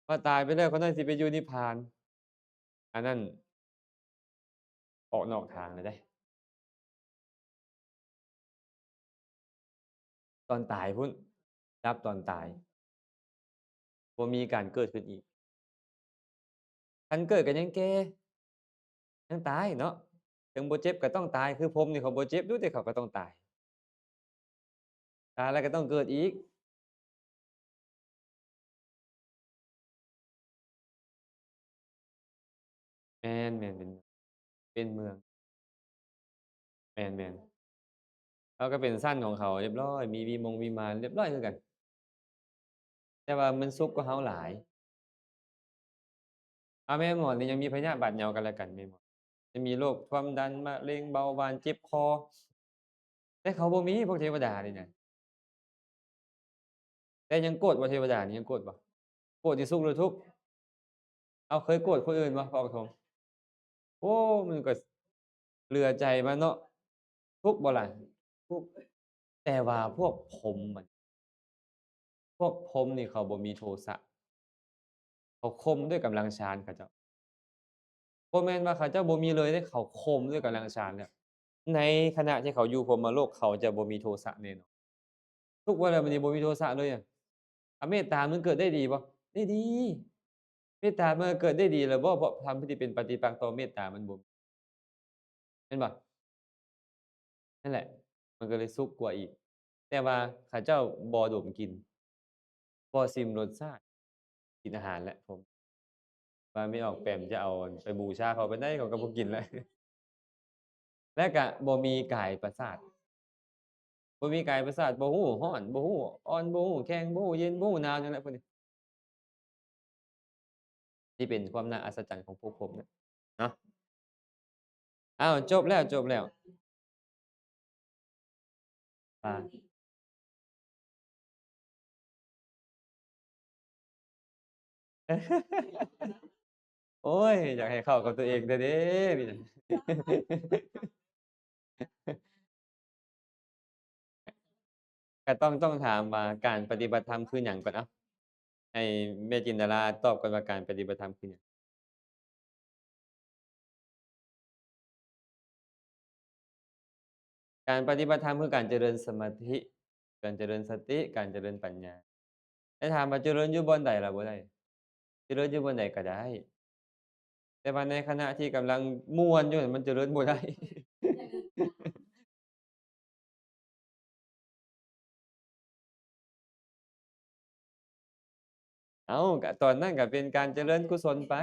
ວ່າຕາຍໄປແລ້ວຄົນນັ້ນຊິໄປຢູ່ນິບພານ. ອັນນັ້ນອອກນອກທາງແລ້ວເດ້. ຕອນຕາຍພຸ້ນ, ດັບຕອນຕາຍ, ບໍ່ມີການເກີດຂຶ້ນອີກ. ຄັນເກີດກໍຍັງແກ່, ຍັງຕາຍເນາະ, ຖິງບໍ່ເຈັບກໍຕ້ອງຕາຍ. ຄືພົມນີ້ເຂົາບໍ່ເຈັບຢູ່ ແຕ່ເຂົາກໍຕ້ອງຕາຍ. ຕາຍແລ້ວກໍຕ້ອງເກີດອີກ. ແມ່ນໆ ເປັນ ເປັນເມືອງ. ແມ່ນໆ ເຂົາກໍເປັນຊັ້ນຂອງເຂົາຮຽບຮ້ອຍ ມີວິມົງວິມານຮຽບຮ້ອຍຄືກັນ ແຕ່ວ່າມັນສຸກກວ່າເຮົາຫຼາຍ. ອາ ແມ່ໝອນນີ້ຍັງມີພະຍາດບາດເຍົາກັນແລະກັນ ແມ່ໝອນ ຈະມີໂລກຄວາມດັນ ມະເຮັງ ເບົາຫວານ ເຈັບຄໍ ແຕ່ເຂົາບໍ່ມີ ພວກເທວະດານີ້ນະ. ແຕ່ຍັງໂກດບໍ່? ເທວະດານີ້ຍັງໂກດບໍ່? ໂກດນີ້ສຸກຫຼືທຸກ? ເອົາ ເຄີຍໂກດຄົນອື່ນບໍ່ ພະອົກສົມ? ໂອ້ ມັນກໍເຫຼືອໃຈມາເນາະ. ທຸກບໍ່ລະ? ທຸກ. ແຕ່ວ່າພວກພົມມັນ ພວກພົມນີ້ເຂົາບໍ່ມີໂທສະ. ເຂົາຂົ່ມດ້ວຍກຳລັງຊານເຂົາເຈົ້າ. ບໍ່ແມ່ນວ່າເຂົາເຈົ້າບໍ່ມີເລີຍເດ້, ເຂົາຂົ່ມດ້ວຍກຳລັງຊານແລ້ວ. ໃນຂະນະທີ່ເຂົາຢູ່ພົມມະໂລກ ເຂົາຈະບໍ່ມີໂທສະແນ່ນອນ. ທຸກບໍ່ລະ ບັດນີ້ບໍ່ມີໂທສະເລີຍອະ. ອາ ເມດຕາມັນເກີດໄດ້ດີບໍ່? ໄດ້ດີ. ເມດຕາມັນເກີດໄດ້ດີແລ້ວບໍ່? ເພາະທຳທີ່ເປັນປະຕິປັກຕໍ່ເມດຕາມັນບໍ່ມີ. ແມ່ນບໍ່? ນັ້ນແຫຼະ ມັນກໍເລີຍສຸກກວ່າອີກ. ແຕ່ວ່າເຂົາເຈົ້າບໍ່ດົມກິ່ນ ບໍ່ຊິມລົດຊາດ ກິນອາຫານແຫຼະ. ຜົມວ່າແມ່ອອກແປມຈະເອົາໄປບູຊາເຂົາປານໃດ ເຂົາກໍບໍ່ກິນແຫຼະ. ແລະກະບໍ່ມີກາຍປະສາດ. ບໍ່ມີກາຍປະສາດ, ບໍ່ຮູ້ຮ້ອນ, ບໍ່ຮູ້ອ່ອນ, ບໍ່ຮູ້ແຂງ, ບໍ່ຮູ້ເຢັນ, ບໍ່ຮູ້ໜາວຫຍັງແຫຼະພວກນີ້. ນີ້ເປັນຄວາມໜ້າອັດສະຈັນຂອງພວກຜົມນະເນາະ. ອ້າວ ຈົບແລ້ວ, ຈົບແລ້ວ. ປາ ໂອ້ຍ ຢາກໃຫ້ເຂົ້າກັບຕົວເອງແທ້ເດ້ ກໍຕ້ອງ ຕ້ອງຖາມວ່າການປະຕິບັດທຳຄືຫຍັງກ່ອນ. ເອົາ ໃຫ້ແມ່ຈິນດາລາຕອບກ່ອນວ່າການປະຕິບັດທຳຄືຫຍັງ? ການປະຕິບັດທຳຄືການຈະເລີນສະມາທິ, ການຈະເລີນສະຕິ, ການຈະເລີນປັນຍາ. ແຕ່ຖາມວ່າຈະເລີນຢູ່ບ່ອນໃດລະ? ບໍ່ໄດ້. ຈະເລີນຢູ່ບ່ອນໃດກໍໄດ້, ແຕ່ວ່າໃນຂະນະທີ່ກຳລັງມ່ວນຢູ່ນັ້ນ ມັນຈະເລີນບໍ່ໄດ້. ເອົາ ກະຕອນນັ້ນກະເປັນການຈະເລີນກຸສົນໄປ.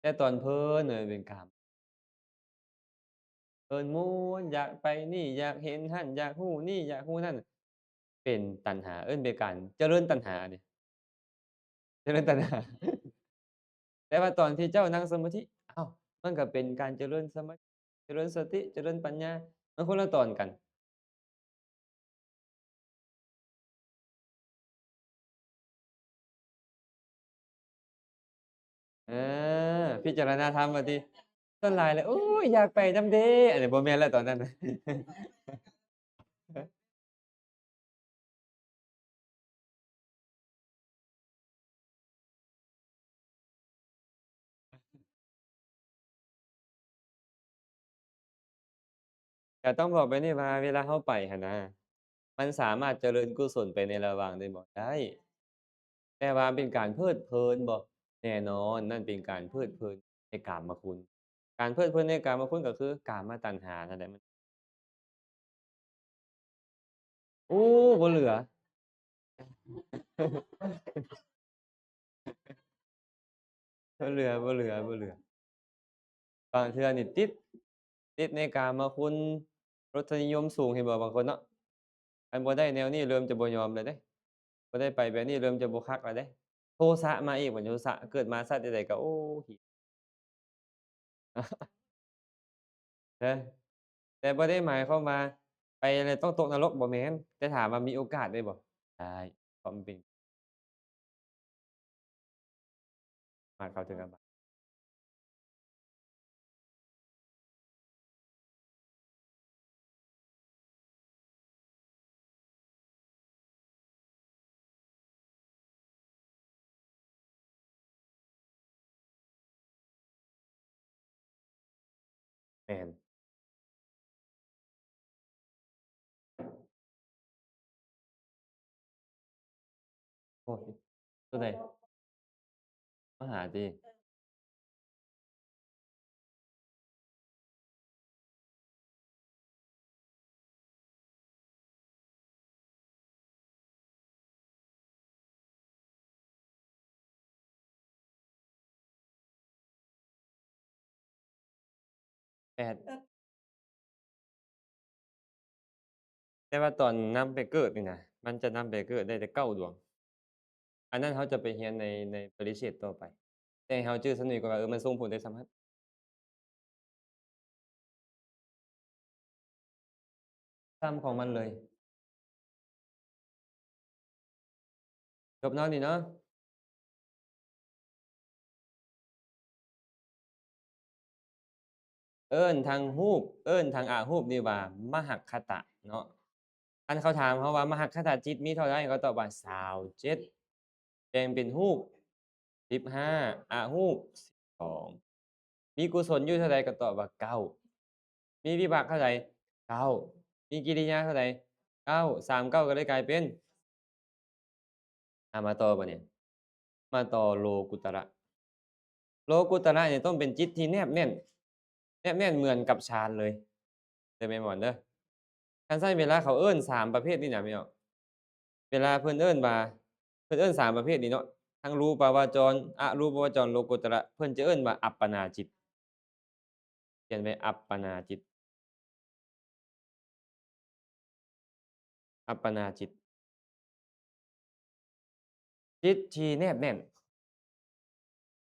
ແຕ່ຕອນເພີນເປັນກາມ ເພີນມ່ວນ ຢາກໄປນີ້ ຢາກເຫັນຫັ້ນ ຢາກຮູ້ນີ້ ຢາກຮູ້ນັ້ນ ເປັນຕັນຫາ, ເອີ້ນເປັນການຈະເລີນຕັນຫາເດ້ ຈະເລີນຕັນຫາ. ແຕ່ວ່າຕອນທີ່ເຈົ້ານັ່ງສະມາທິ ອ້າວ ມັນກໍເປັນການຈະເລີນສະມາທິ ຈະເລີນສະຕິ ຈະເລີນປັນຍາ ມັນຄົນລະຕອນກັນ. ເອີ ພິຈາລະນາທຳວ່າຕິ ສ່ວນຫຼາຍແລ້ວ ໂອ້ຍ ຢາກໄປນຳເດ້ ອັນນີ້ບໍ່ແມ່ນແລ້ວຕອນນັ້ນ. ກະຕ້ອງບອກແບບນີ້ວ່າ ເວລາເຮົາໄປຫັ້ນນະ ມັນສາມາດຈະເລີນກຸສົນໄປໃນລະຫວ່າງນັ້ນບໍ່? ໄດ້. ແຕ່ວ່າເປັນການເພີດເພີນບໍ່? ແນ່ນອນ, ນັ້ນເປັນການເພີດເພີນໃນກາມະຄຸນ. ການເພີດເພີນໃນກາມະຄຸນກໍຄືກາມະຕັນຫານັ້ນແຫຼະ. ໂອ້ ບໍ່ເຫຼືອ ບໍ່ເຫຼືອ ບໍ່ເຫຼືອ ບໍ່ເຫຼືອ. ບາງເທື່ອນີ້ຕິດ ຕິດໃນກາມະຄຸນ ລົດສະນິຍົມສູງ ເຫັນບໍ່ ບາງຄົນເນາະ. ຄັນບໍ່ໄດ້ແນວນີ້ເລີ່ມຈະບໍ່ຍອມແລ້ວເດ້. ບໍ່ໄດ້ໄປແບບນີ້ເລີ່ມຈະບໍ່ຄັກແລ້ວເດ້. ໂທສະມາອີກ ບັດໂທສະເກີດມາຊາດໃດກໍ ໂອ້ ເນາະ ແຕ່ບໍ່ໄດ້ໝາຍຄວາມວ່າໄປແລ້ວຕ້ອງຕົກນະລົກ ບໍ່ແມ່ນ. ແຕ່ຖາມວ່າມີໂອກາດໄດ້ບໍ່? ໄດ້ ເພາະມັນເປັນ ມາເຂົ້າເຖິງກັນ. ແມ່ນ ໂອ້ຍ ຕົວໃດ ມາຫາຕິ. ແປດ ແຕ່ວ່າຕອນນຳໄປເກີດນີ້ນະ ມັນຈະນຳໄປເກີດໄດ້ແຕ່ເກົ້າດວງ. ອັນນັ້ນເຮົາຈະໄປຮຽນໃນ ໃນປະລິເຊດຕໍ່ໄປ. ແຕ່ໃຫ້ເຮົາຈື່ສ່ຳນີ້ກ່ອນວ່າ ເອີ ມັນສົ່ງຜົນໄດ້ສ່ຳນັ້ນ ສ່ຳຂອງມັນເລີຍ. ຈົບເນາະນີ້ເນາະ. ເອີ້ນທັງຮູບ ເອີ້ນທັງອະຮູບນີ້ວ່າມະຫັກຄະຕະເນາະ. ຄັນເຂົາຖາມເຮົາວ່າ ມະຫັກຄະຕະຈິດມີເທົ່າໃດ? ເຮົາກໍຕອບວ່າ ຊາວເຈັດ ແບ່ງເປັນຮູບ ສິບຫ້າ ອະຮູບ ສິບສອງ ມີກຸສົນຢູ່ເທົ່າໃດ? ກໍຕອບວ່າ ເກົ້າ ມີວິບາກເທົ່າໃດ? ເກົ້າ ມີກິລິຍາເທົ່າໃດ? ເກົ້າ ສາມເກົ້າ ກໍເລີຍກາຍເປັນ ອາ ມາຕໍ່ບາດນີ້ ມາຕໍ່ໂລກຸດຕະລະ. ໂລກຸດຕະລະນີ້ຕ້ອງເປັນຈິດທີ່ແນບແໜ້ນ ແນບແໜ້ນເໝືອນກັບຊານເລີຍ ເດີແມ່ໝອນເດີ. ຄັນຊັ້ນເວລາເຂົາເອີ້ນສາມປະເພດນີ້ນະແມ່ນບໍ່? ເວລາເພິ່ນເອີ້ນວ່າ ເພິ່ນເອີ້ນສາມປະເພດນີ້ເນາະ ທັງຮູປະວະຈອນ ອະຮູປະວະຈອນ ໂລກຸດຕະລະ ເພິ່ນຈະເອີ້ນວ່າອັບປະນາຈິດ. ຂຽນໄວ້ ອັບປະນາຈິດ ອັບປະນາຈິດ ຈິດທີ່ແນບແໜ້ນ.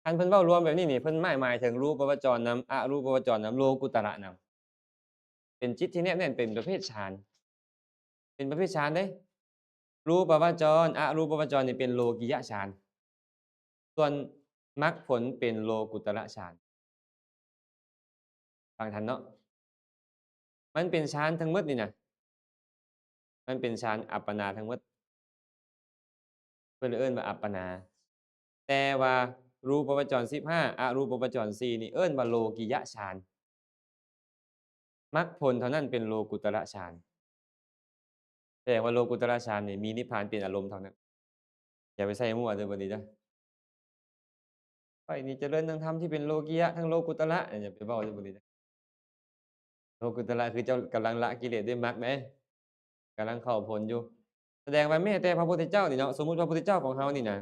ຄັນເພິ່ນເວົ້າລວມແບບນີ້ນີ້ ເພິ່ນໝາຍ ໝາຍເຖິງຮູປະວະຈອນນຳ ອະຮູປະວະຈອນນຳ ໂລກຸດຕະລະນຳ ເປັນຈິດທີ່ແນບແໜ້ນ ເປັນປະເພດຊານ ເປັນປະເພດຊານເດ້. ຮູປະວະຈອນ ອະຮູປະວະຈອນນີ້ເປັນໂລກິຍະຊານ ສ່ວນມັກຜົນເປັນໂລກຸດຕະລະຊານ. ຟັງທັນເນາະ? ມັນເປັນຊານທັງໝົດນີ້ນະ ມັນເປັນຊານອັບປະນາທັງໝົດ ເພິ່ນເອີ້ນວ່າອັບປະນາ. ແຕ່ວ່າຮູປະວະຈອນສິບຫ້າ ອະຮູປະວະຈອນສີ່ນີ້ເອີ້ນວ່າໂລກິຍະຊານ ມັກຜົນເທົ່ານັ້ນເປັນໂລກຸດຕະລະຊານ. ແສດງວ່າໂລກຸດຕະລະຊານນີ້ມີນິບພານເປັນອາລົມເທົ່ານັ້ນ. ຢ່າໄປໃສ່ມົ້ວເດີບັດນີ້ເດີ. ຂ້ອຍນີ້ຈະເລີນທາງທຳທີ່ເປັນໂລກິຍະ ທັງໂລກຸດຕະລະ ຢ່າໄປເວົ້າເດີບັດນີ້ເດີ. ໂລກຸດຕະລະຄືເຈົ້າກຳລັງລະກິເລດດ້ວຍມັກເດ້ ກຳລັງເຂົ້າຜົນຢູ່. ສະແດງວ່າແມ້ແຕ່ພະພຸດທະເຈົ້ານີ້ເນາະ ສົມມຸດພະພຸດທະເຈົ້າຂອງເຮົານີ້ນະ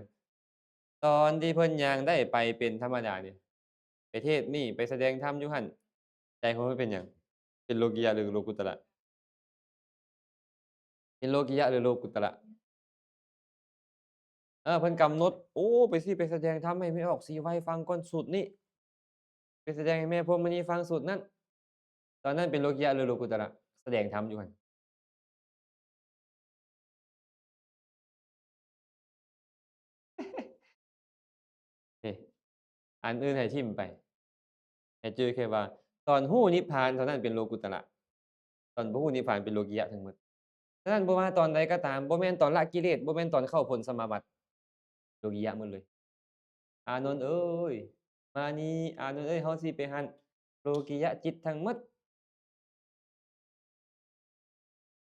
ຕອນທີ່ເພິ່ນຍ່າງໄດ້ໄປເປັນທຳມະດານີ້ ໄປເທດນີ້ ໄປສະແດງທຳຢູ່ຫັ້ນ ໃຈຂອງເພິ່ນເປັນຫຍັງ? ເປັນໂລກິຍະ ຫຼື ໂລກຸດຕະລະ? ເປັນໂລກິຍະ ຫຼື ໂລກຸດຕະລະ? ເອີ ເພິ່ນກຳນົດ ໂອ້ ໄປຊິ ໄປສະແດງທຳໃຫ້ແມ່ອອກສີໄວຟັງກ່ອນສູດນີ້ ໄປສະແດງໃຫ້ແມ່ພວມມະນີຟັງສູດນັ້ນ. ຕອນນັ້ນເປັນໂລກິຍະ ຫຼື ໂລກຸດຕະລະ? ສະແດງທຳຢູ່ຫັ້ນ. ເອີ ອັນອື່ນໃຫ້ຖິ້ມໄປ ໃຫ້ຈື່ແຄ່ວ່າ ຕອນຮູ້ນິບພານເທົ່ານັ້ນເປັນໂລກຸດຕະລະ ຕອນບໍ່ຮູ້ນິບພານເປັນໂລກິຍະທັງໝົດ. ສະນັ້ນ ບໍ່ວ່າຕອນໃດກໍຕາມ ບໍ່ແມ່ນຕອນລະກິເລດ ບໍ່ແມ່ນຕອນເຂົ້າຜົນສະມາບັດ ໂລກິຍະໝົດເລີຍ. ອານົນເອີຍ ມານີ້ ອານົນເອີຍ ເຮົາຊິໄປຫັ້ນ ໂລກິຍະຈິດທັງໝົດ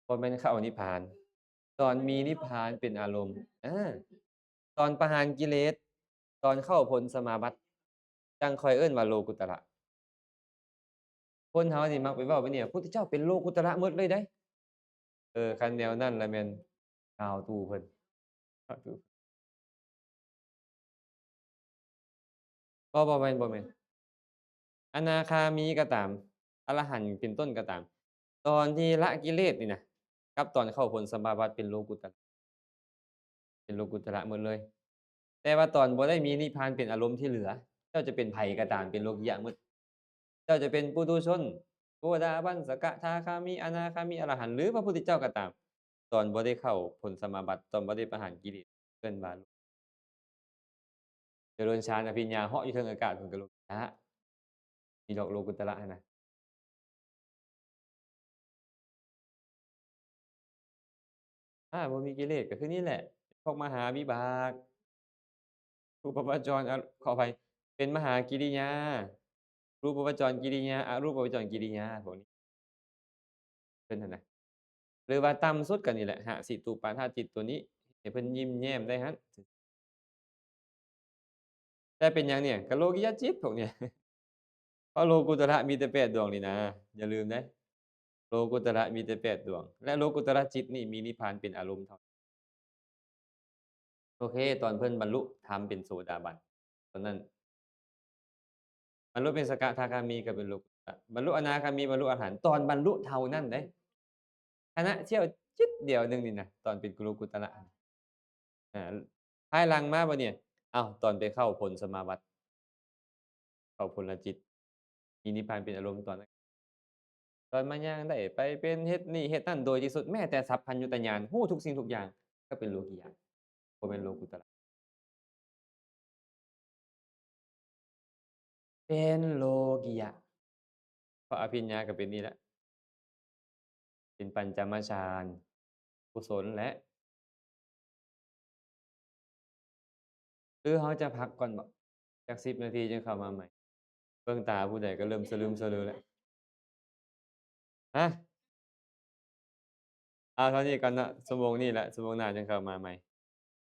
ບໍ່ແມ່ນເຂົ້ານິບພານ. ຕອນມີນິບພານເປັນອາລົມ ເອີ ຕອນປະຫານກິເລດ ຕອນເຂົ້າຜົນສະມາບັດ ຈັ່ງຄ່ອຍເອີ້ນວ່າໂລກຸດຕະລະ. ຄົນເຮົານີ້ມັກໄປເວົ້າແບບນີ້ ພຸດທະເຈົ້າເປັນໂລກຸດຕະລະໝົດເລີຍເດ້. ເອີ ຄັນແນວນັ້ນລະແມ່ນກ່າວຕູ້ເພິ່ນ ກ່າວຕູ້. ບໍ່ ບໍ່ແມ່ນ ບໍ່ແມ່ນ. ອະນາຄາມີກໍຕາມ ອະລະຫັນເປັນຕົ້ນກໍຕາມ ຕອນທີ່ລະກິເລດນີ້ນະ ກັບຕອນເຂົ້າຜົນສະມາບັດເປັນໂລກຸດຕະລະ ເປັນໂລກຸດຕະລະໝົດເລີຍ. ແຕ່ວ່າຕອນບໍ່ໄດ້ມີນິບພານເປັນອາລົມທີ່ເຫຼືອ ເຈົ້າຈະເປັນໃຜກໍຕາມ ເປັນໂລກິຍະໝົດ. ເຈົ້າຈະເປັນປຸຖຸຊົນ ໂສດາບັນ ສະກະທາຄາມີ ອະນາຄາມີ ອະລະຫັນ ຫຼື ພະພຸດທະເຈົ້າກໍຕາມ ຕອນບໍ່ໄດ້ເຂົ້າຜົນສະມາບັດ ຕອນບໍ່ໄດ້ປະຫານກິເລດ ເອີ້ນວ່າ ຈະເລີນຊານອະພິນຍາເຫາະຢູ່ເທິງອາກາດ ເພິ່ນກໍໂລກຸດຕະລະ ມີດອກໂລກຸດຕະລະຫັ້ນນະ. ຖ້າບໍ່ມີກິເລດກໍຄືນີ້ແຫຼະ ພວກມະຫາວິບາກ ຮູບປະວະຈອນ ອະ ຂໍອະໄພ ເປັນມະຫາກິລິຍາ ຮູບປະວະຈອນກິລິຍາ ອະຮູບປະວະຈອນກິລິຍາ ພວກນີ້ ເພິ່ນຫັ້ນນະ ຫຼືວ່າຕ່ຳສຸດກໍນີ້ແຫຼະ ຫະສິຕຸປາທານຈິດຕົວນີ້ ໃຫ້ເພິ່ນຍິ້ມແຍ້ມໄດ້ຫັ້ນ. ແຕ່ເປັນຫຍັງນີ້ ກໍໂລກິຍະຈິດພວກນີ້ ເພາະໂລກຸດຕະລະມີແຕ່ແປດດວງນີ້ນະ ຢ່າລືມເດ້ ໂລກຸດຕະລະມີແຕ່ແປດດວງ ແລະ ໂລກຸດຕະລະຈິດນີ້ມີນິບພານເປັນອາລົມເທົ່ານັ້ນ. ໂອເຄ ຕອນເພິ່ນບັນລຸທຳເປັນໂສດາບັນ ຕອນນັ້ນບັນລຸເປັນສະກະທາຄາມີກໍເປັນໂລ ບັນລຸອະນາຄາມີ ບັນລຸອະຫັນ ຕອນບັນລຸເທົ່ານັ້ນເດ້. ຂະນະສ່ຽວຈິດດຽວໜຶ່ງນີ້ນະ ຕອນເປັນໂລກຸດຕະລະ ອາ ພາຍຫຼັງມາບັດນີ້ ເອົ້າ ຕອນໄປເຂົ້າຜົນສະມາບັດ ເຂົ້າຜົນລະຈິດ ມີນິບພານເປັນອາລົມຕອນ ຕອນມາຍ່າງໄດ້ໄປເປັນເຮັດນີ້ເຮັດນັ້ນ ໂດຍທີ່ສຸດແມ້ແຕ່ສັບພັນຍຸດຕະຍານ ຮູ້ທຸກສິ່ງທຸກຢ່າງ ກໍເປັນໂລກິຍະ ບໍ່ແມ່ນໂລກຸດຕະລະ ເປັນໂລກິຍະ ເພາະອະພິນຍາກໍເປັນນີ້ແຫຼະ ເປັນປັນຈະມະຊານ ກຸສົນແຫຼະ. ຫຼືເຮົາຈະພັກກ່ອນບໍ? ຈັກສິບນາທີຈຶ່ງເຂົ້າມາໃໝ່. ເບິ່ງຕາຜູ້ໃດກໍເລີ່ມສະລຶມສະເຫຼີແລ້ວ. ຮະ? ເອົາເທົ່ານີ້ກ່ອນເນາະ, ຊົ່ວໂມງນີ້ແຫຼະ, ຊົ່ວໂມງໜ້າຈຶ່ງເຂົ້າມາໃໝ່.